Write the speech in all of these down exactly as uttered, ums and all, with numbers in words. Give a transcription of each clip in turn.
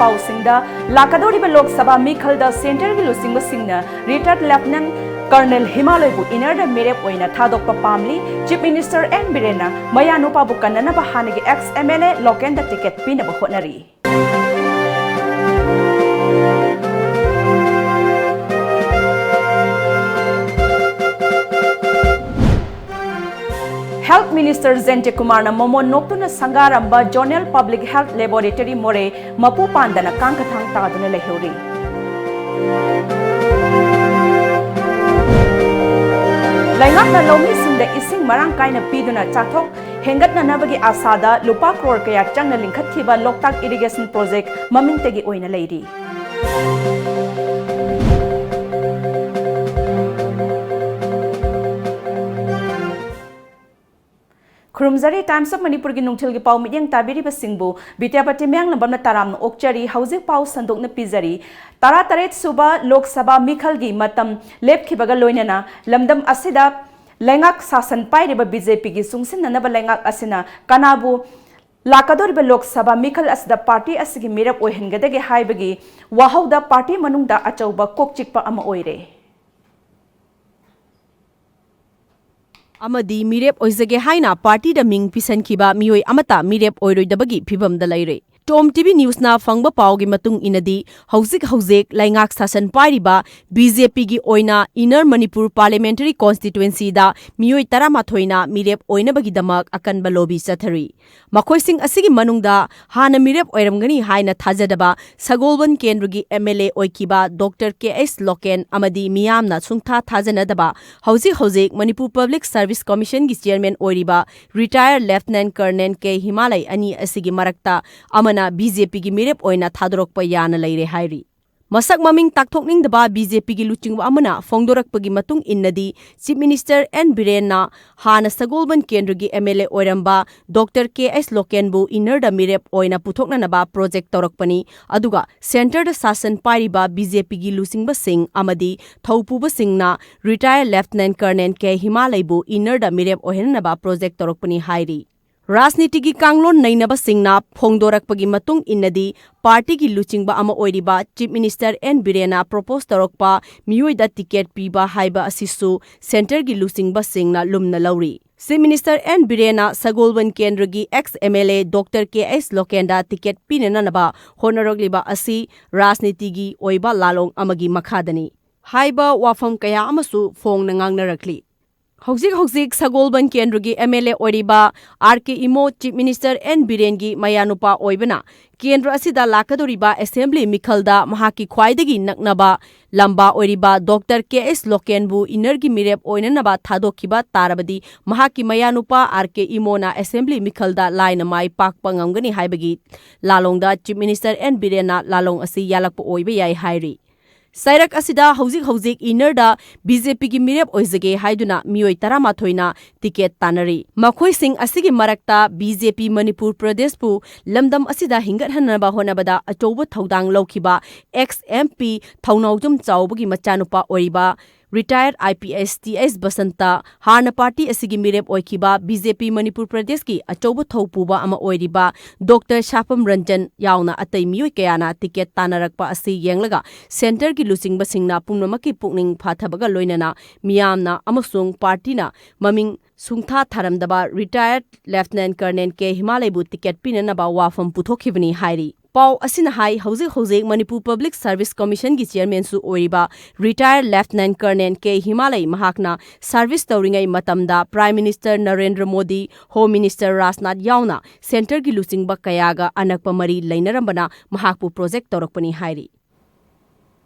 ꯄꯥꯎꯁꯤꯡꯗ, ꯂꯥꯛꯀꯗꯧꯔꯤꯕ ꯂꯣꯛ ꯁꯚꯥ ꯃꯤꯈꯜꯗ ꯁꯦꯟꯇꯔꯒꯤ ꯂꯨꯆꯤꯡꯕꯁꯤꯡꯅ ꯔꯤꯇꯥꯌꯔꯗ ꯂꯦꯐꯇꯤꯅꯦꯟꯠ ꯀꯔꯅꯦꯜ ꯍꯤꯃꯥꯂꯣꯏꯕꯨ ꯏꯅꯔꯗ ꯃꯤꯔꯦꯞ ꯑꯣꯏꯅ ꯊꯥꯗꯣꯛꯄ ꯄꯥꯝꯂꯤ꯫ ꯆꯤꯐ ꯃꯤꯅꯤꯁꯇꯔ ꯑꯦꯟ ꯕꯤꯔꯦꯟꯅ ꯃꯌꯥꯅꯨꯄꯥꯕꯨ ꯀꯟꯅꯅꯕ ꯍꯥꯟꯅꯒꯤ ꯑꯦꯛꯁ ꯑꯦꯝ ꯑꯦꯜ ꯑꯦ ꯂꯣꯀꯦꯟꯗ ꯇꯤꯀꯦꯠ ꯄꯤꯅꯕ ꯍꯣꯠꯅꯔꯤ꯫ ꯍꯦꯜꯊ ꯃꯤꯅꯤꯁꯇꯔ ꯖꯦꯟꯇꯦ ꯀꯨꯃꯥꯔꯅ ꯃꯃꯣꯟ ꯅꯣꯛꯇꯨꯅ ꯁꯪꯒꯥꯔꯝꯕ zonal public health laboratory Moreh ꯃꯄꯨ ꯄꯥꯟꯗꯅ ꯀꯥꯡꯈꯊꯥꯡ ꯇꯥꯗꯨꯅ ꯂꯩꯍꯧꯔꯤ꯫ ꯂꯩꯉꯥꯛꯅ ꯂꯧꯃꯤꯁꯤꯡꯗ ꯏꯁꯤꯡ ꯃꯔꯥꯡ ꯀꯥꯏꯅ ꯄꯤꯗꯨꯅ ꯆꯥꯊꯣꯛ ꯍꯦꯟꯒꯠꯅꯅꯕꯒꯤ ꯑꯥꯁꯥꯗ ꯂꯨꯄꯥ ꯀ꯭ꯔꯣꯔ ꯀꯌꯥ ꯆꯪꯅ ꯂꯤꯡꯈꯠꯈꯤꯕ ꯂꯣꯛꯇꯥꯛ ꯏꯔꯤꯒꯦꯁꯟ ꯄ꯭ꯔꯣꯖꯦꯛ ꯃꯃꯤꯡꯇꯒꯤ ꯑꯣꯏꯅ ꯂꯩꯔꯤ꯫ ꯈꯨꯔꯨꯝꯖꯔꯤ꯫ Times of ꯃꯅꯤꯄꯨꯔꯒꯤ ꯅꯨꯡꯊꯤꯜꯒꯤ ꯄꯥꯎ ꯃꯤꯠꯌꯦꯡ ꯇꯥꯕꯤꯔꯤꯕꯁꯤꯡꯕꯨ ꯕꯤꯗ꯭ꯌꯥꯄꯇꯤ ꯃꯌꯥꯡꯂꯝꯕꯝꯅ ꯇꯔꯥꯝꯅ ꯑꯣꯛꯆꯔꯤ꯫ ꯍꯧꯖꯤꯛ ꯄꯥꯎ ꯁꯟꯗꯣꯛꯅ ꯄꯤꯖꯔꯤ꯫ ꯇꯔꯥꯇꯔꯦꯠ ꯁꯨꯕ ꯂꯣꯛ ꯁꯚꯥ ꯃꯤꯈꯜꯒꯤ ꯃꯇꯝ ꯂꯦꯞꯈꯤꯕꯒ ꯂꯣꯏꯅꯅ ꯂꯝꯗꯝ ꯑꯁꯤꯗ ꯂꯩꯉꯥꯛ ꯁꯥꯁꯟ ꯄꯥꯏꯔꯤꯕ ꯕꯤ ꯖꯦ ꯄꯤꯒꯤ ꯆꯨꯡꯁꯤꯟꯅꯅꯕ ꯂꯩꯉꯥꯛ ꯑꯁꯤꯅ ꯀꯅꯥꯕꯨ ꯂꯥꯛꯀꯗꯧꯔꯤꯕ ꯂꯣꯛ ꯁꯚꯥ ꯃꯤꯈꯜ ꯑꯁꯤꯗ ꯄꯥꯔꯇꯤ ꯑꯁꯤꯒꯤ ꯃꯤꯔꯦꯞ ꯑꯣꯏꯍꯟꯒꯗꯒꯦ ꯍꯥꯏꯕꯒꯤ ꯋꯥꯍꯧꯗ ꯄꯥꯔꯇꯤ ꯃꯅꯨꯡꯗ ꯑꯆꯧꯕ ꯀꯣꯛꯆꯤꯛꯄ ꯑꯃ ꯑꯣꯏꯔꯦ꯫ ꯑꯃꯗꯤ ꯃꯤꯔꯦꯞ ꯑꯣꯏꯖꯒꯦ ꯍꯥꯏꯅ ꯄꯥꯔꯇꯤꯗ ꯃꯤꯡ ꯄꯤꯁꯟꯈꯤꯕ ꯃꯤꯑꯣꯏ ꯑꯃꯠꯇ ꯃꯤꯔꯦꯞ ꯑꯣꯏꯔꯣꯏꯗꯕꯒꯤ ꯐꯤꯚꯝꯗ ꯂꯩꯔꯦ꯫ ꯇꯣꯝ ꯇꯤ ꯚꯤ ꯅ꯭ꯌꯨꯁꯅ ꯐꯪꯕ ꯄꯥꯎꯒꯤ ꯃꯇꯨꯡ ꯏꯟꯅꯗꯤ, ꯍꯧꯖꯤꯛ ꯍꯧꯖꯤꯛ ꯂꯩꯉꯥꯛ ꯁꯥꯁꯟ ꯄꯥꯏꯔꯤꯕ ꯕꯤ ꯖꯦ ꯄꯤꯒꯤ ꯑꯣꯏꯅ ꯏꯟꯅꯔ ꯃꯅꯤꯄꯨꯔ ꯄꯥꯔꯂꯤꯌꯥꯃꯦꯟꯇꯔꯤ ꯀꯣꯟꯁꯇꯤꯇ꯭ꯋꯦꯟꯁꯤꯗ ꯃꯤꯑꯣꯏ ꯇꯔꯥꯃꯥꯊꯣꯏꯅ ꯃꯤꯔꯦꯞ ꯑꯣꯏꯅꯕꯒꯤꯗꯃꯛ ꯑꯀꯟꯕ ꯂꯣꯕꯤ ꯆꯠꯊꯔꯤ꯫ ꯃꯈꯣꯏꯁꯤꯡ ꯑꯁꯤꯒꯤ ꯃꯅꯨꯡꯗ ꯍꯥꯟꯅ ꯃꯤꯔꯦꯞ ꯑꯣꯏꯔꯝꯒꯅꯤ ꯍꯥꯏꯅ ꯊꯥꯖꯗꯕ ꯁꯒꯣꯜꯕꯟ ꯀꯦꯟꯗ꯭ꯔꯒꯤ ꯑꯦꯝ ꯑꯦꯜ ꯑꯦ ꯑꯣꯏꯈꯤꯕ ꯗꯣꯛꯇꯔ ꯀꯦ ꯑꯩꯆ ꯂꯣꯀꯦꯟ ꯑꯃꯗꯤ ꯃꯤꯌꯥꯝꯅ ꯁꯨꯡꯊꯥ ꯊꯥꯖꯅꯗꯕ, ꯍꯧꯖꯤꯛ ꯍꯧꯖꯤꯛ ꯃꯅꯤꯄꯨꯔ ꯄꯕ꯭ꯂꯤꯛ ꯁꯔꯚꯤꯁ ꯀꯃꯤꯁꯟꯒꯤ ꯆꯤꯌꯔꯃꯦꯟ ꯑꯣꯏꯔꯤꯕ ꯔꯤꯇꯥꯌꯔ ꯂꯦꯐꯇꯤꯅꯦꯟꯠ ꯀꯔꯅꯦꯜ ꯀꯦ ꯍꯤꯃꯥꯂꯩ ꯑꯅꯤ ꯑꯁꯤꯒꯤ ꯃꯔꯛꯇ ꯑꯃꯅ ꯕꯤ ꯖꯦ ꯄꯤꯒꯤ ꯃꯤꯔꯦꯞ ꯑꯣꯏꯅ ꯊꯥꯗꯣꯔꯛꯄ ꯌꯥꯅ ꯂꯩꯔꯦ ꯍꯥꯏꯔꯤ꯫ ꯃꯁꯛ ꯃꯃꯤꯡ ꯇꯥꯛꯊꯣꯛꯅꯤꯡꯗꯕ ꯕꯤ ꯖꯦ ꯄꯤꯒꯤ ꯂꯨꯆꯤꯡꯕ ꯑꯃꯅ ꯐꯣꯡꯗꯣꯔꯛꯄꯒꯤ ꯃꯇꯨꯡ ꯏꯟꯅꯗꯤ, ꯆꯤꯐ ꯃꯤꯅꯤꯁꯇꯔ ꯑꯦꯟ ꯕꯤꯔꯦꯟꯅ ꯍꯥꯟꯅ ꯁꯒꯣꯜꯕꯟ ꯀꯦꯟꯗ꯭ꯔꯒꯤ ꯑꯦꯝ ꯑꯦꯜ ꯑꯦ ꯑꯣꯏꯔꯝꯕ ꯗꯣꯛꯇꯔ ꯀꯦ ꯑꯩꯆ ꯂꯣꯀꯦꯟꯕꯨ ꯏꯟꯅꯔꯗ ꯃꯤꯔꯦꯞ ꯑꯣꯏꯅ ꯄꯨꯊꯣꯛꯅꯅꯕ ꯄ꯭ꯔꯣꯖꯦꯛ ꯇꯧꯔꯛꯄꯅꯤ꯫ ꯑꯗꯨꯒ ꯁꯦꯟꯇꯔꯗ ꯁꯥꯁꯟ ꯄꯥꯏꯔꯤꯕ ꯕꯤ ꯖꯦ ꯄꯤꯒꯤ ꯂꯨꯆꯤꯡꯕꯁꯤꯡ ꯑꯃꯗꯤ ꯊꯧꯄꯨꯕꯁꯤꯡꯅ ꯔꯤꯇꯥꯌꯔ ꯂꯦꯐꯇꯤꯅꯦꯟꯠ ꯀꯔꯅꯦꯜ ꯀꯦ ꯍꯤꯃꯥꯂꯩꯕꯨ ꯏꯟꯅꯔꯗ ꯃꯤꯔꯦꯞ ꯑꯣꯏꯍꯟꯅꯕ ꯄ꯭ꯔꯣꯖꯦꯛ ꯇꯧꯔꯛꯄꯅꯤ ꯍꯥꯏꯔꯤ꯫ ꯔꯥꯖꯅꯤꯇꯤꯒꯤ ꯀꯥꯡꯂꯣꯟ ꯅꯩꯅꯕꯁꯤꯡꯅ ꯐꯣꯡꯗꯣꯔꯛꯄꯒꯤ ꯃꯇꯨꯡ ꯏꯟꯅꯗꯤ, ꯄꯥꯔꯇꯤꯒꯤ ꯂꯨꯆꯤꯡꯕ ꯑꯃ ꯑꯣꯏꯔꯤꯕ Chief Minister ꯑꯦꯟ ꯕꯤꯔꯦꯟꯅ propose ꯇꯧꯔꯛꯄ ꯃꯤꯑꯣꯏꯗ ticket ꯄꯤꯕ ꯍꯥꯏꯕ ꯑꯁꯤꯁꯨ centreꯒꯤ ꯂꯨꯆꯤꯡꯕꯁꯤꯡꯅ ꯂꯨꯝꯅ ꯂꯧꯔꯤ꯫ Chief Minister ꯑꯦꯟ ꯕꯤꯔꯦꯟꯅ ꯁꯒꯣꯜꯕꯟ ꯀꯦꯟꯗ꯭ꯔꯒꯤ ex M L A Doctor K H ꯂꯣꯀꯦꯟꯗ ticket ꯄꯤꯅꯅꯕ ꯍꯣꯠꯅꯔꯛꯂꯤꯕ ꯑꯁꯤ ꯔꯥꯖꯅꯤꯇꯤꯒꯤ ꯑꯣꯏꯕ ꯂꯥꯂꯣꯡ ꯑꯃꯒꯤ ꯃꯈꯥꯗꯅꯤ ꯍꯥꯏꯕ ꯋꯥꯐꯝ ꯀꯌꯥ ꯑꯃꯁꯨ ꯐꯣꯡꯅ ꯉꯥꯡꯅꯔꯛꯂꯤ꯫ ꯍꯧꯖꯤꯛ ꯍꯧꯖꯤꯛ ꯁꯒꯣꯜꯕꯟ ꯀꯦꯟꯗ꯭ꯔꯒꯤ M L A ꯑꯣꯏꯔꯤꯕ R K ꯏꯃꯣ Chief Minister ꯑꯦꯟ ꯕꯤꯔꯦꯟꯒꯤ ꯃꯌꯥꯅꯨꯄꯥ ꯑꯣꯏꯕꯅ ꯀꯦꯟꯗ꯭ꯔ ꯑꯁꯤꯗ ꯂꯥꯛꯀꯗꯧꯔꯤꯕ assembly ꯃꯤꯈꯜꯗ ꯃꯍꯥꯛꯀꯤ ꯈ꯭ꯋꯥꯏꯗꯒꯤ ꯅꯛꯅꯕ ꯂꯝꯕꯥ ꯑꯣꯏꯔꯤꯕ Doctor K H ꯂꯣꯀꯦꯟꯕꯨ winnerꯒꯤ ꯃꯤꯔꯦꯞ ꯑꯣꯏꯅꯅꯕ ꯊꯥꯗꯣꯛꯈꯤꯕ ꯇꯥꯔꯕꯗꯤ ꯃꯍꯥꯛꯀꯤ ꯃꯌꯥꯅꯨꯄꯥ R K ꯏꯃꯣꯅ assembly ꯃꯤꯈꯜꯗ ꯂꯥꯏꯅ ꯃꯥꯏ ꯄꯥꯛꯄ ꯉꯝꯒꯅꯤ ꯍꯥꯏꯕꯒꯤ ꯂꯥꯂꯣꯡꯗ Chief Minister ꯑꯦꯟ ꯕꯤꯔꯦꯟꯅ ꯂꯥꯂꯣꯡ ꯑꯁꯤ ꯌꯥꯜꯂꯛꯄ ꯑꯣꯏꯕ ꯌꯥꯏ ꯍꯥꯏꯔꯤ꯫ ꯆꯩꯔꯛ ꯑꯁꯤꯗ ꯍꯧꯖꯤꯛ ꯍꯧꯖꯤꯛ innerꯗ B J Pꯒꯤ ꯃꯤꯔꯦꯞ ꯑꯣꯏꯖꯒꯦ ꯍꯥꯏꯗꯨꯅ ꯃꯤꯑꯣꯏ ꯇꯔꯥꯃꯥꯊꯣꯏꯅ ticket ꯇꯥꯟꯅꯔꯤ꯫ ꯃꯈꯣꯏꯁꯤꯡ ꯑꯁꯤꯒꯤ ꯃꯔꯛꯇ B J P ꯃꯅꯤꯄꯨꯔ ꯄ꯭ꯔꯗꯦꯁꯄꯨ ꯂꯝꯗꯝ ꯑꯁꯤꯗ ꯍꯤꯡꯒꯠꯍꯟꯅꯕ ꯍꯣꯠꯅꯕꯗ ꯑꯆꯧꯕ ꯊꯧꯗꯥꯡ ꯂꯧꯈꯤꯕ ex M P ꯊꯧꯅꯥꯎꯖꯝ ꯆꯥꯎꯕꯒꯤ ꯃꯆꯥꯅꯨꯄꯥ ꯑꯣꯏꯔꯤꯕ retired I P S T S Basanta, ꯍꯥꯟꯅ ꯄꯥꯔꯇꯤ ꯑꯁꯤꯒꯤ ꯃꯤꯔꯦꯞ ꯑꯣꯏꯈꯤꯕ B J P ꯃꯅꯤꯄꯨꯔ ꯄ꯭ꯔꯗꯦꯁꯀꯤ ꯑꯆꯧꯕ ꯊꯧ ꯄꯨꯕ ꯑꯃ ꯑꯣꯏꯔꯤꯕ Doctor ꯁꯥꯐꯝ ꯔꯟꯖꯟ ꯌꯥꯎꯅ ꯑꯇꯩ ꯃꯤꯑꯣꯏ ꯀꯌꯥꯅ ticket ꯇꯥꯟꯅꯔꯛꯄ ꯑꯁꯤ ꯌꯦꯡꯂꯒ centreꯒꯤ ꯂꯨꯆꯤꯡꯕꯁꯤꯡꯅ ꯄꯨꯝꯅꯃꯛꯀꯤ ꯄꯨꯛꯅꯤꯡ ꯐꯥꯊꯕꯒ ꯂꯣꯏꯅꯅ ꯃꯤꯌꯥꯝꯅ ꯑꯃꯁꯨꯡ ꯄꯥꯔꯇꯤꯅ ꯃꯃꯤꯡ ꯁꯨꯡꯊꯥ ꯊꯥꯔꯝꯗꯕ retired Lieutenant Colonel K ꯍꯤꯃꯥꯂꯩꯕꯨ ticket ꯄꯤꯅꯅꯕ ꯋꯥꯐꯝ ꯄꯨꯊꯣꯛꯈꯤꯕꯅꯤ ꯍꯥꯏꯔꯤ꯫ ꯄꯥꯎ ꯑꯁꯤꯅ ꯍꯥꯏ, ꯍꯧꯖꯤꯛ ꯍꯧꯖꯤꯛ ꯃꯅꯤꯄꯨꯔ Public Service Commissionꯒꯤ chairmanꯁꯨ ꯑꯣꯏꯔꯤꯕ retired Lieutenant Colonel K ꯍꯤꯃꯥꯂꯩ ꯃꯍꯥꯛꯅ service ꯇꯧꯔꯤꯉꯩ ꯃꯇꯝꯗ Prime Minister Narendra Modi, Home Minister Rajnath ꯌꯥꯎꯅ centreꯒꯤ ꯂꯨꯆꯤꯡꯕ ꯀꯌꯥꯒ ꯑꯅꯛꯄ ꯃꯔꯤ ꯂꯩꯅꯔꯝꯕꯅ ꯃꯍꯥꯛꯄꯨ project ꯇꯧꯔꯛꯄꯅꯤ ꯍꯥꯏꯔꯤ꯫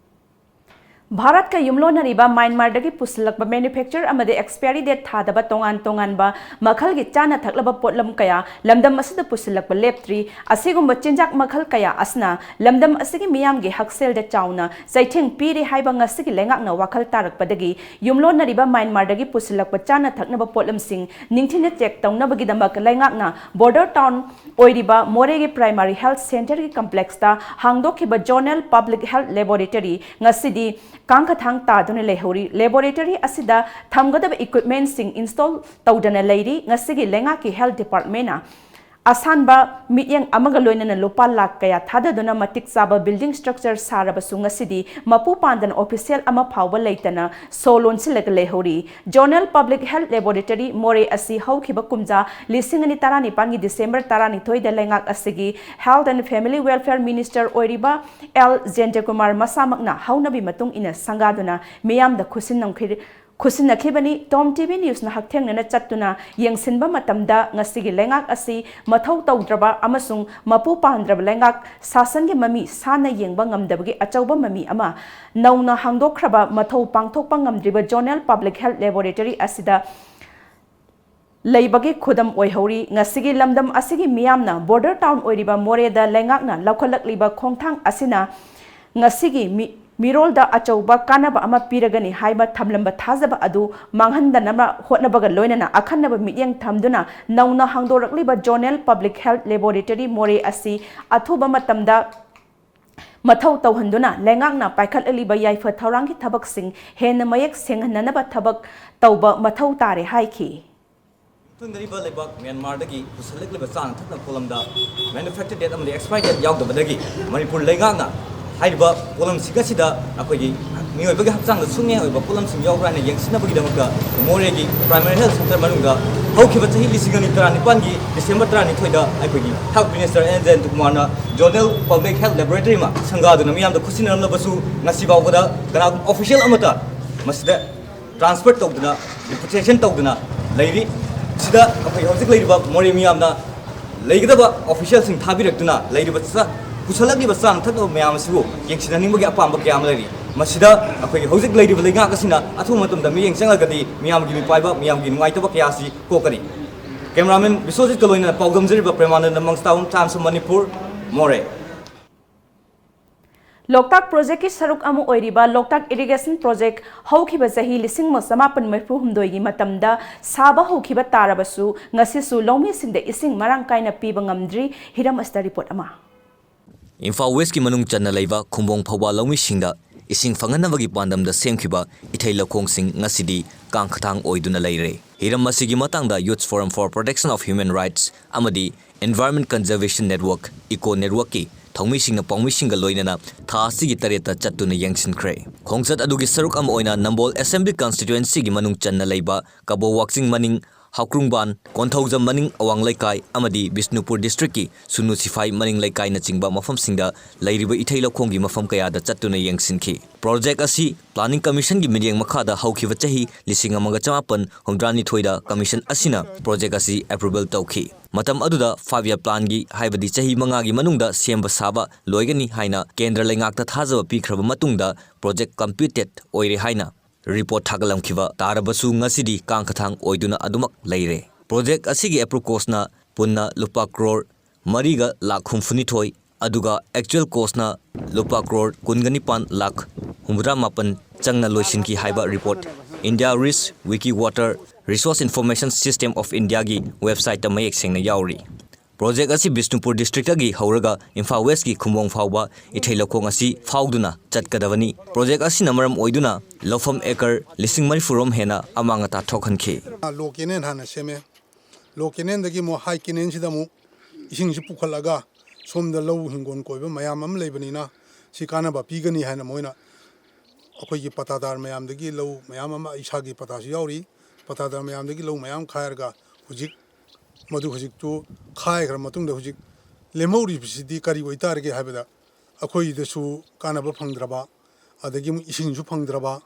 ꯚꯥꯔꯠꯀ ꯌꯨꯝꯂꯣꯟꯅꯔꯤꯕ ꯃ꯭ꯌꯥꯟꯃꯥꯔꯗꯒꯤ ꯄꯨꯁꯤꯜꯂꯛꯄ manufacture ꯑꯃꯗꯤ expiry date ꯊꯥꯗꯕ ꯇꯣꯉꯥꯟ ꯇꯣꯉꯥꯟꯕ ꯃꯈꯜꯒꯤ ꯆꯥꯅ ꯊꯛꯂꯕ ꯄꯣꯠꯂꯝ ꯀꯌꯥ ꯂꯝꯗꯝ ꯑꯁꯤꯗ ꯄꯨꯁꯤꯜꯂꯛꯄ ꯂꯦꯞꯇ꯭ꯔꯤ꯫ ꯑꯁꯤꯒꯨꯝꯕ ꯆꯤꯟꯖꯥꯛ ꯃꯈꯜ ꯀꯌꯥ ꯑꯁꯤꯅ ꯂꯝꯗꯝ ꯑꯁꯤꯒꯤ ꯃꯤꯌꯥꯝꯒꯤ ꯍꯛꯁꯦꯜꯗ ꯆꯥꯎꯅ ꯆꯩꯊꯦꯡ ꯄꯤꯔꯤ ꯍꯥꯏꯕ ꯉꯁꯤꯒꯤ ꯂꯩꯉꯥꯛꯅ ꯋꯥꯈꯜ ꯇꯥꯔꯛꯄꯗꯒꯤ ꯌꯨꯝꯂꯣꯟꯅꯔꯤꯕ ꯃ꯭ꯌꯥꯟꯃꯥꯔꯗꯒꯤ ꯄꯨꯁꯤꯜꯂꯛꯄ ꯆꯥꯅ ꯊꯛꯅꯕ ꯄꯣꯠꯂꯝꯁꯤꯡ ꯅꯤꯡꯊꯤꯅ check ꯇꯧꯅꯕꯒꯤꯗꯃꯛ ꯂꯩꯉꯥꯛꯅ border town ꯑꯣꯏꯔꯤꯕ ꯃꯣꯔꯦꯒꯤ Primary Health Centreꯒꯤ complexꯇ ꯍꯥꯡꯗꯣꯛꯈꯤꯕ Zonal Public Health Laboratory ꯉꯁꯤꯗꯤ ꯀꯥꯡꯈꯊꯥꯡ ꯇꯥꯗꯨꯅ ꯂꯩꯍꯧꯔꯤ꯫ Laboratory ꯑꯁꯤꯗ ꯊꯝꯒꯗꯕ equipmentꯁꯤꯡ install ꯇꯧꯗꯅ ꯂꯩꯔꯤ꯫ ꯉꯁꯤꯒꯤ ꯂꯩꯉꯥꯛꯀꯤ health departmentꯅ ꯑꯁꯥꯟꯕ ꯃꯤꯠꯌꯦꯡ ꯑꯃꯒ ꯂꯣꯏꯅꯅ ꯂꯨꯄꯥ ꯂꯥꯈ ꯀꯌꯥ ꯊꯥꯗꯗꯨꯅ ꯃꯇꯤꯛ ꯆꯥꯕ building structure ꯁꯥꯔꯕꯁꯨ ꯉꯁꯤꯗꯤ ꯃꯄꯨ ꯄꯥꯟꯗꯅ official ꯑꯃ ꯐꯥꯎꯕ ꯂꯩꯇꯅ ꯁꯣ ꯂꯣꯟꯁꯤꯜꯂꯒ ꯂꯩꯍꯧꯔꯤ꯫ Zonal Public Health Laboratory ꯃꯣꯔꯦ ꯑꯁꯤ ꯍꯧꯈꯤꯕ ꯀꯨꯝꯖꯥ ꯂꯤꯁꯤꯡ ꯑꯅꯤ ꯇꯔꯥꯅꯤꯄꯥꯟꯒꯤ December ꯇꯔꯥꯅꯤꯊꯣꯏꯗ ꯂꯩꯉꯥꯛ ꯑꯁꯤꯒꯤ Health and Family Welfare Minister ꯑꯣꯏꯔꯤꯕ ꯑꯦꯜ ꯖꯌꯟꯇꯀꯨꯃꯥꯔ ꯃꯁꯥꯃꯛꯅ ꯍꯧꯅꯕꯤ ꯃꯇꯨꯡ ꯏꯟꯅ ꯁꯪꯒꯥꯗꯨꯅ ꯃꯤꯌꯥꯝꯗ ꯈꯨꯠꯁꯤꯟꯅꯈꯤ-, ꯈꯨꯠꯁꯤꯟꯅꯈꯤꯕꯅꯤ꯫ Tom TV Newsꯅ ꯍꯛꯊꯦꯡꯅꯅ ꯆꯠꯇꯨꯅ ꯌꯦꯡꯁꯤꯟꯕ ꯃꯇꯝꯗ ꯉꯁꯤꯒꯤ ꯂꯩꯉꯥꯛ ꯑꯁꯤ ꯃꯊꯧ ꯇꯧꯗ꯭ꯔꯕ ꯑꯃꯁꯨꯡ ꯃꯄꯨ ꯄꯥꯟꯗ꯭ꯔꯕ ꯂꯩꯉꯥꯛ ꯁꯥꯁꯟꯒꯤ ꯃꯃꯤ ꯁꯥꯟꯅ ꯌꯦꯡꯕ ꯉꯝꯗꯕꯒꯤ ꯑꯆꯧꯕ ꯃꯃꯤ ꯑꯃ ꯅꯧꯅ ꯍꯥꯡꯗꯣꯛꯈ꯭ꯔꯕ ꯃꯊꯧ ꯄꯥꯡꯊꯣꯛꯄ ꯉꯝꯗ꯭ꯔꯤꯕ Zonal Public Health Laboratory ꯑꯁꯤꯗ ꯂꯩꯕꯒꯤ ꯈꯨꯗꯝ ꯑꯣꯏꯍꯧꯔꯤ꯫ ꯉꯁꯤꯒꯤ ꯂꯝꯗꯝ ꯑꯁꯤꯒꯤ ꯃꯤꯌꯥꯝꯅ border town ꯑꯣꯏꯔꯤꯕ ꯃꯣꯔꯦꯗ ꯂꯩꯉꯥꯛꯅ ꯂꯧꯈꯠꯂꯛꯂꯤꯕ ꯈꯣꯡꯊꯥꯡ ꯑꯁꯤꯅ ꯉꯁꯤꯒꯤ ꯃꯤ-, ꯃꯤꯔꯣꯜꯗ ꯑꯆꯧꯕ ꯀꯥꯟꯅꯕ ꯑꯃ ꯄꯤꯔꯒꯅꯤ ꯍꯥꯏꯕ ꯊꯝꯂꯝꯕ ꯊꯥꯖꯕ ꯑꯗꯨ ꯃꯥꯡꯍꯟꯗꯅꯕ ꯍꯣꯠꯅꯕꯒ ꯂꯣꯏꯅꯅ ꯑꯈꯟꯅꯕ ꯃꯤꯠꯌꯦꯡ ꯊꯝꯗꯨꯅ ꯅꯧꯅ ꯍꯥꯡꯗꯣꯔꯛꯂꯤꯕ Zonal Public Health Laboratory ꯃꯣꯔꯦ ꯑꯁꯤ ꯑꯊꯨꯕ ꯃꯇꯝꯗ ꯃꯊꯧ ꯇꯧꯍꯟꯗꯨꯅ ꯂꯩꯉꯥꯛꯅ ꯄꯥꯏꯈꯠꯂꯛꯂꯤꯕ ꯌꯥꯏꯐ ꯊꯧꯔꯥꯡꯒꯤ ꯊꯕꯛꯁꯤꯡ ꯍꯦꯟꯅ ꯃꯌꯦꯛ ꯁꯦꯡꯍꯟꯅꯅꯕ ꯊꯕꯛ ꯇꯧꯕ ꯃꯊꯧ ꯇꯥꯔꯦ ꯍꯥꯏꯈꯤ꯫ ꯌꯨꯝꯊꯪꯅꯔꯤꯕ ꯂꯩꯕꯥꯛ ꯃ꯭ꯌꯥꯟꯃꯥꯔꯗꯒꯤ ꯄꯨꯁꯤꯜꯂꯛꯂꯤꯕ ꯆꯥꯅ ꯊꯛꯅꯕ ꯄꯣꯠꯂꯝꯗ manufacture date ꯑꯃꯗꯤ expiry date ꯌꯥꯎꯗꯕꯗꯒꯤ ꯃꯅꯤꯄꯨꯔ ꯂꯩꯉꯥꯛꯅ ꯍꯥꯏꯔꯤꯕ ꯄꯣꯠꯂꯝꯁꯤꯡ ꯑꯁꯤꯗ ꯑꯩꯈꯣꯏꯒꯤ ꯃꯤꯑꯣꯏꯕꯒꯤ ꯍꯛꯆꯥꯡꯗ ꯁꯨꯡꯉꯦ ꯑꯣꯏꯕ ꯄꯣꯠꯂꯝꯁꯤꯡ ꯌꯥꯎꯕ꯭ꯔꯥ ꯍꯥꯏꯅ ꯌꯦꯡꯁꯤꯟꯅꯕꯒꯤꯗꯃꯛꯇ ꯃꯣꯔꯦꯒꯤ primary health centre ꯃꯅꯨꯡꯗ ꯍꯧꯈꯤꯕ ꯆꯍꯤ ꯂꯤꯁꯤꯡ ꯑꯅꯤ ꯇꯔꯥꯅꯤꯄꯥꯟꯒꯤ December ꯇꯔꯥꯅꯤꯊꯣꯏꯗ ꯑꯩꯈꯣꯏꯒꯤ health minister ꯑꯦꯟ ꯖꯌꯟꯇꯀꯨꯃꯥꯔꯅ Zonal Public Health Laboratory ꯑꯃ ꯁꯪꯒꯥꯗꯨꯅ ꯃꯤꯌꯥꯝꯗ ꯈꯨꯠꯁꯤꯟꯅꯔꯝꯂꯕꯁꯨ ꯉꯁꯤ ꯐꯥꯎꯕꯗ ꯀꯅꯥꯒꯨꯝꯕ official ꯑꯃꯠꯇ ꯃꯁꯤꯗ transfer ꯇꯧꯗꯨꯅ, repatriation ꯇꯧꯗꯨꯅ ꯂꯩꯔꯤ꯫ ꯁꯤꯗ ꯑꯩꯈꯣꯏ ꯍꯧꯖꯤꯛ ꯂꯩꯔꯤꯕ ꯃꯣꯔꯦ ꯃꯤꯌꯥꯝꯅ ꯂꯩꯒꯗꯕ officialꯁꯤꯡ ꯊꯥꯕꯤꯔꯛꯇꯨꯅ ꯂꯩꯔꯤꯕ ꯆꯥ-, ꯄꯨꯁꯜꯂꯛꯂꯤꯕ ꯆꯥꯅ ꯊꯛꯅꯕ ꯃꯌꯥꯝ ꯑꯁꯤꯕꯨ ꯌꯦꯡꯁꯤꯟꯍꯟꯅꯤꯡꯕꯒꯤ ꯑꯄꯥꯝꯕ ꯀꯌꯥ ꯑꯃ ꯂꯩꯔꯤ꯫ ꯃꯁꯤꯗ ꯑꯩꯈꯣꯏꯒꯤ ꯍꯧꯖꯤꯛ ꯂꯩꯔꯤꯕ ꯂꯩꯉꯥꯛ ꯑꯁꯤꯅ ꯑꯊꯨꯕ ꯃꯇꯝꯗ ꯃꯤꯠꯌꯦꯡ ꯆꯪꯂꯒꯗꯤ ꯃꯤꯌꯥꯝꯒꯤ ꯃꯤꯄꯥꯏꯕ, ꯃꯤꯌꯥꯝꯒꯤ ꯅꯨꯡꯉꯥꯏꯇꯕ ꯀꯌꯥ ꯑꯁꯤ ꯀꯣꯛꯀꯅꯤ꯫ Cameraman ꯕꯤꯁ꯭ꯋꯖꯤꯠꯀ ꯂꯣꯏꯅꯅ ꯄꯥꯎꯗꯝꯖꯔꯤꯕ ꯄ꯭ꯔꯦꯃꯥꯅꯟꯗ ꯃꯪꯁꯇꯥꯕꯝ, Times of Manipur, ꯃꯣꯔꯦ꯫ ꯂꯣꯛꯇꯥꯛ ꯄ꯭ꯔꯣꯖꯦꯛꯀꯤ ꯁꯔꯨꯛ ꯑꯃ ꯑꯣꯏꯔꯤꯕ ꯂꯣꯛꯇꯥꯛ ꯏꯔꯤꯒꯦꯁꯟ ꯄ꯭ꯔꯣꯖꯦꯛ ꯍꯧꯈꯤꯕ ꯆꯍꯤ ꯂꯤꯁꯤꯡ ꯑꯃ ꯆꯃꯥꯄꯟ ꯃꯔꯤꯐꯨ ꯍꯨꯝꯗꯣꯏꯒꯤ ꯃꯇꯝꯗ ꯁꯥꯕ ꯍꯧꯈꯤꯕ ꯇꯥꯔꯕꯁꯨ, ꯉꯁꯤꯁꯨ ꯂꯧꯃꯤꯁꯤꯡꯗ ꯏꯁꯤꯡ ꯃꯔꯥꯡ ꯀꯥꯏꯅ ꯄꯤꯕ ꯉꯝꯗ꯭ꯔꯤ꯫ ꯍꯤꯔꯝ ꯑꯁꯤꯗ ꯔꯤꯄꯣꯔꯠ ꯑꯃ꯫ ꯏꯝꯐꯥꯜ ꯋꯦꯁꯀꯤ ꯃꯅꯨꯡ ꯆꯟꯅ ꯂꯩꯕ ꯈꯨꯝꯕꯣꯡ ꯐꯧꯕꯥꯜ ꯂꯧꯃꯤꯁꯤꯡꯗ ꯏꯁꯤꯡ ꯐꯪꯍꯟꯅꯕꯒꯤ ꯄꯥꯟꯗꯝꯗ ꯁꯦꯝꯈꯤꯕ ꯏꯊꯩ ꯂꯧꯈꯣꯡꯁꯤꯡ ꯉꯁꯤꯗꯤ ꯀꯥꯡꯈꯊꯥꯡ ꯑꯣꯏꯗꯨꯅ ꯂꯩꯔꯦ꯫ ꯍꯤꯔꯝ ꯑꯁꯤꯒꯤ ꯃꯇꯥꯡꯗ Youth Forum for Protection of Human Rights ꯑꯃꯗꯤ Environment Conservation Network, ꯏꯀꯣ ꯅꯦꯠꯋꯔꯛꯀꯤ ꯊꯧꯃꯤꯁꯤꯡꯅ ꯄꯥꯎꯃꯤꯁꯤꯡꯒ ꯂꯣꯏꯅꯅ ꯊꯥ ꯑꯁꯤꯒꯤ ꯇꯔꯦꯠꯇ ꯆꯠꯇꯨꯅ ꯌꯦꯡꯁꯤꯟꯈ꯭ꯔꯦ꯫ ꯈꯣꯡꯆꯠ ꯑꯗꯨꯒꯤ ꯁꯔꯨꯛ ꯑꯃ ꯑꯣꯏꯅ ꯅꯝꯕꯣꯜ ꯑꯦꯁꯦꯝꯕ꯭ꯂꯤ ꯀꯟꯁꯇꯤꯇ꯭ꯋꯦꯟꯁꯤꯒꯤ ꯃꯅꯨꯡ ꯆꯟꯅ ꯂꯩꯕ ꯀꯕꯣ ꯋꯥꯛꯆꯤꯡ ꯃꯅꯤꯡ, ꯍꯥꯎꯀ꯭ꯔꯨꯡꯕꯥꯟ, ꯀꯣꯟꯊꯧꯖꯝ ꯃꯅꯤꯡ ꯑꯋꯥꯡ ꯂꯩꯀꯥꯏ ꯑꯃꯗꯤ ꯕꯤꯁꯅꯨꯄꯨꯔ ꯗꯤꯁꯇ꯭ꯔꯤꯛꯀꯤ ꯁꯨꯅꯨ ꯁꯤꯐꯥꯏ ꯃꯅꯤꯡ ꯂꯩꯀꯥꯏꯅꯆꯤꯡꯕ ꯃꯐꯝꯁꯤꯡꯗ ꯂꯩꯔꯤꯕ ꯏꯊꯩ ꯂꯧꯈꯣꯡꯒꯤ ꯃꯐꯝ ꯀꯌꯥꯗ ꯆꯠꯇꯨꯅ ꯌꯦꯡꯁꯤꯟꯈꯤ꯫ ꯄ꯭ꯔꯣꯖꯦꯛ ꯑꯁꯤ ꯄ꯭ꯂꯥꯅꯤꯡ ꯀꯃꯤꯁꯟꯒꯤ ꯃꯤꯠꯌꯦꯡ ꯃꯈꯥꯗ ꯍꯧꯈꯤꯕ ꯆꯍꯤ ꯂꯤꯁꯤꯡ ꯑꯃꯒ ꯆꯃꯥꯄꯟ ꯍꯨꯝꯗ꯭ꯔꯥꯅꯤꯊꯣꯏꯗ ꯀꯃꯤꯁꯟ ꯑꯁꯤꯅ ꯄ꯭ꯔꯣꯖꯦꯛ ꯑꯁꯤ ꯑꯦꯄ꯭ꯔꯨꯚꯦꯜ ꯇꯧꯈꯤ꯫ ꯃꯇꯝ ꯑꯗꯨꯗ ꯐꯥꯏꯚ ꯏꯌꯔ ꯄ꯭ꯂꯥꯟꯒꯤ, ꯍꯥꯏꯕꯗꯤ ꯆꯍꯤ ꯃꯉꯥꯒꯤ ꯃꯅꯨꯡꯗ ꯁꯦꯝꯕ ꯁꯥꯕ ꯂꯣꯏꯒꯅꯤ ꯍꯥꯏꯅ ꯀꯦꯟꯗ꯭ꯔ ꯂꯩꯉꯥꯛꯇ ꯊꯥꯖꯕ ꯄꯤꯈ꯭ꯔꯕ ꯃꯇꯨꯡꯗ ꯄ꯭ꯔꯣꯖꯦꯛ ꯀꯝꯄ꯭ꯂꯤꯇꯦꯗ ꯑꯣꯏꯔꯦ ꯍꯥꯏꯅ ꯔꯤꯄꯣꯔꯠ ꯊꯥꯒꯠꯂꯝꯈꯤꯕ ꯇꯥꯔꯕꯁꯨ ꯉꯁꯤꯗꯤ ꯀꯥꯡꯈꯊꯥꯡ ꯑꯣꯏꯗꯨꯅ ꯑꯗꯨꯃꯛ ꯂꯩꯔꯦ꯫ ꯄ꯭ꯔꯣꯖꯦꯛ ꯑꯁꯤꯒꯤ ꯑꯦꯄ꯭ꯔꯨꯞ ꯀꯣꯁꯅ ꯄꯨꯟꯅ ꯂꯨꯄꯥ ꯀ꯭ꯔꯣꯔ ꯃꯔꯤꯒ ꯂꯥꯈ ꯍꯨꯝꯐꯨꯅꯤꯊꯣꯏ, ꯑꯗꯨꯒ ꯑꯦꯛꯆꯨꯋꯦꯜ ꯀꯣꯁꯅ ꯂꯨꯄꯥ ꯀ꯭ꯔꯣꯔ ꯀꯨꯟꯒ ꯅꯤꯄꯥꯟ ꯂꯥꯈ ꯍꯨꯝꯐꯨꯇꯔꯥ ꯃꯥꯄꯟ ꯆꯪꯅ ꯂꯣꯏꯁꯤꯟꯈꯤ ꯍꯥꯏꯕ report India Rich Wiki Water Resource Information System of Indiaꯒꯤ ꯋꯦꯕꯁꯥꯏꯠꯇ ꯃꯌꯦꯛ ꯁꯦꯡꯅ ꯌꯥꯎꯔꯤ꯫ ꯄ꯭ꯔꯣꯖꯦꯛ ꯑꯁꯤ ꯕꯤꯁꯅꯨꯄꯨꯔ ꯗꯤꯁꯇ꯭ꯔꯤꯛꯇꯒꯤ ꯍꯧꯔꯒ ꯏꯝꯐꯥꯜ ꯋꯦꯁꯀꯤ ꯈꯨꯝꯕꯣꯡ ꯐꯥꯎꯕ ꯏꯊꯩ ꯂꯧꯈꯣꯡ ꯑꯁꯤ ꯐꯥꯎꯗꯨꯅ ꯆꯠꯀꯗꯕꯅꯤ꯫ ꯄ꯭ꯔꯣꯖꯦꯛ ꯑꯁꯤꯅ ꯃꯔꯝ ꯑꯣꯏꯗꯨꯅ ꯂꯧꯐꯝ ꯑꯦꯀꯔ ꯂꯤꯁꯤꯡ ꯃꯔꯤꯐꯨ ꯔꯣꯝ ꯍꯦꯟꯅ ꯑꯃꯥꯡ ꯑꯇꯥ ꯊꯣꯛꯍꯟꯈꯤ꯫ ꯂꯣ ꯀꯦꯅꯦꯜ ꯍꯥꯟꯅ ꯁꯦꯝꯃꯦ꯫ ꯂꯣ ꯀꯦꯅꯦꯜꯗꯒꯤ ꯑꯃꯨꯛ ꯍꯥꯏ ꯀꯦꯅꯦꯜꯁꯤꯗ ꯑꯃꯨꯛ ꯏꯁꯤꯡꯁꯤ ꯄꯨꯈꯠꯂꯒ ꯁꯣꯝꯗ ꯂꯧ ꯍꯤꯡꯒꯣꯜ ꯀꯣꯏꯕ ꯃꯌꯥꯝ ꯑꯃ ꯂꯩꯕꯅꯤꯅ ꯁꯤ ꯀꯥꯟꯅꯕ ꯄꯤꯒꯅꯤ ꯍꯥꯏꯅ ꯃꯣꯏꯅ ꯑꯩꯈꯣꯏꯒꯤ ꯄꯇꯥꯗꯥꯔ ꯃꯌꯥꯝꯗꯒꯤ ꯂꯧ ꯃꯌꯥꯝ ꯑꯃ, ꯏꯁꯥꯒꯤ ꯄꯇꯥꯁꯨ ꯌꯥꯎꯔꯤ, ꯄꯇꯥꯗꯥꯔ ꯃꯌꯥꯝꯗꯒꯤ ꯂꯧ ꯃꯌꯥꯝ ꯈꯥꯏꯔꯒ ꯍꯧꯖꯤꯛ ꯃꯗꯨ ꯍꯧꯖꯤꯛꯇꯨ ꯈꯥꯏꯈ꯭ꯔ ꯃꯇꯨꯡꯗ ꯍꯧꯖꯤꯛ ꯂꯦꯝꯍꯧꯔꯤꯕꯁꯤꯗꯤ ꯀꯔꯤ ꯑꯣꯏꯇꯥꯔꯒꯦ ꯍꯥꯏꯕꯗ ꯑꯩꯈꯣꯏꯗꯁꯨ ꯀꯥꯟꯅꯕ ꯐꯪꯗ꯭ꯔꯕ, ꯑꯗꯒꯤ ꯑꯃꯨꯛ ꯏꯁꯤꯡꯁꯨ ꯐꯪꯗ꯭ꯔꯕ,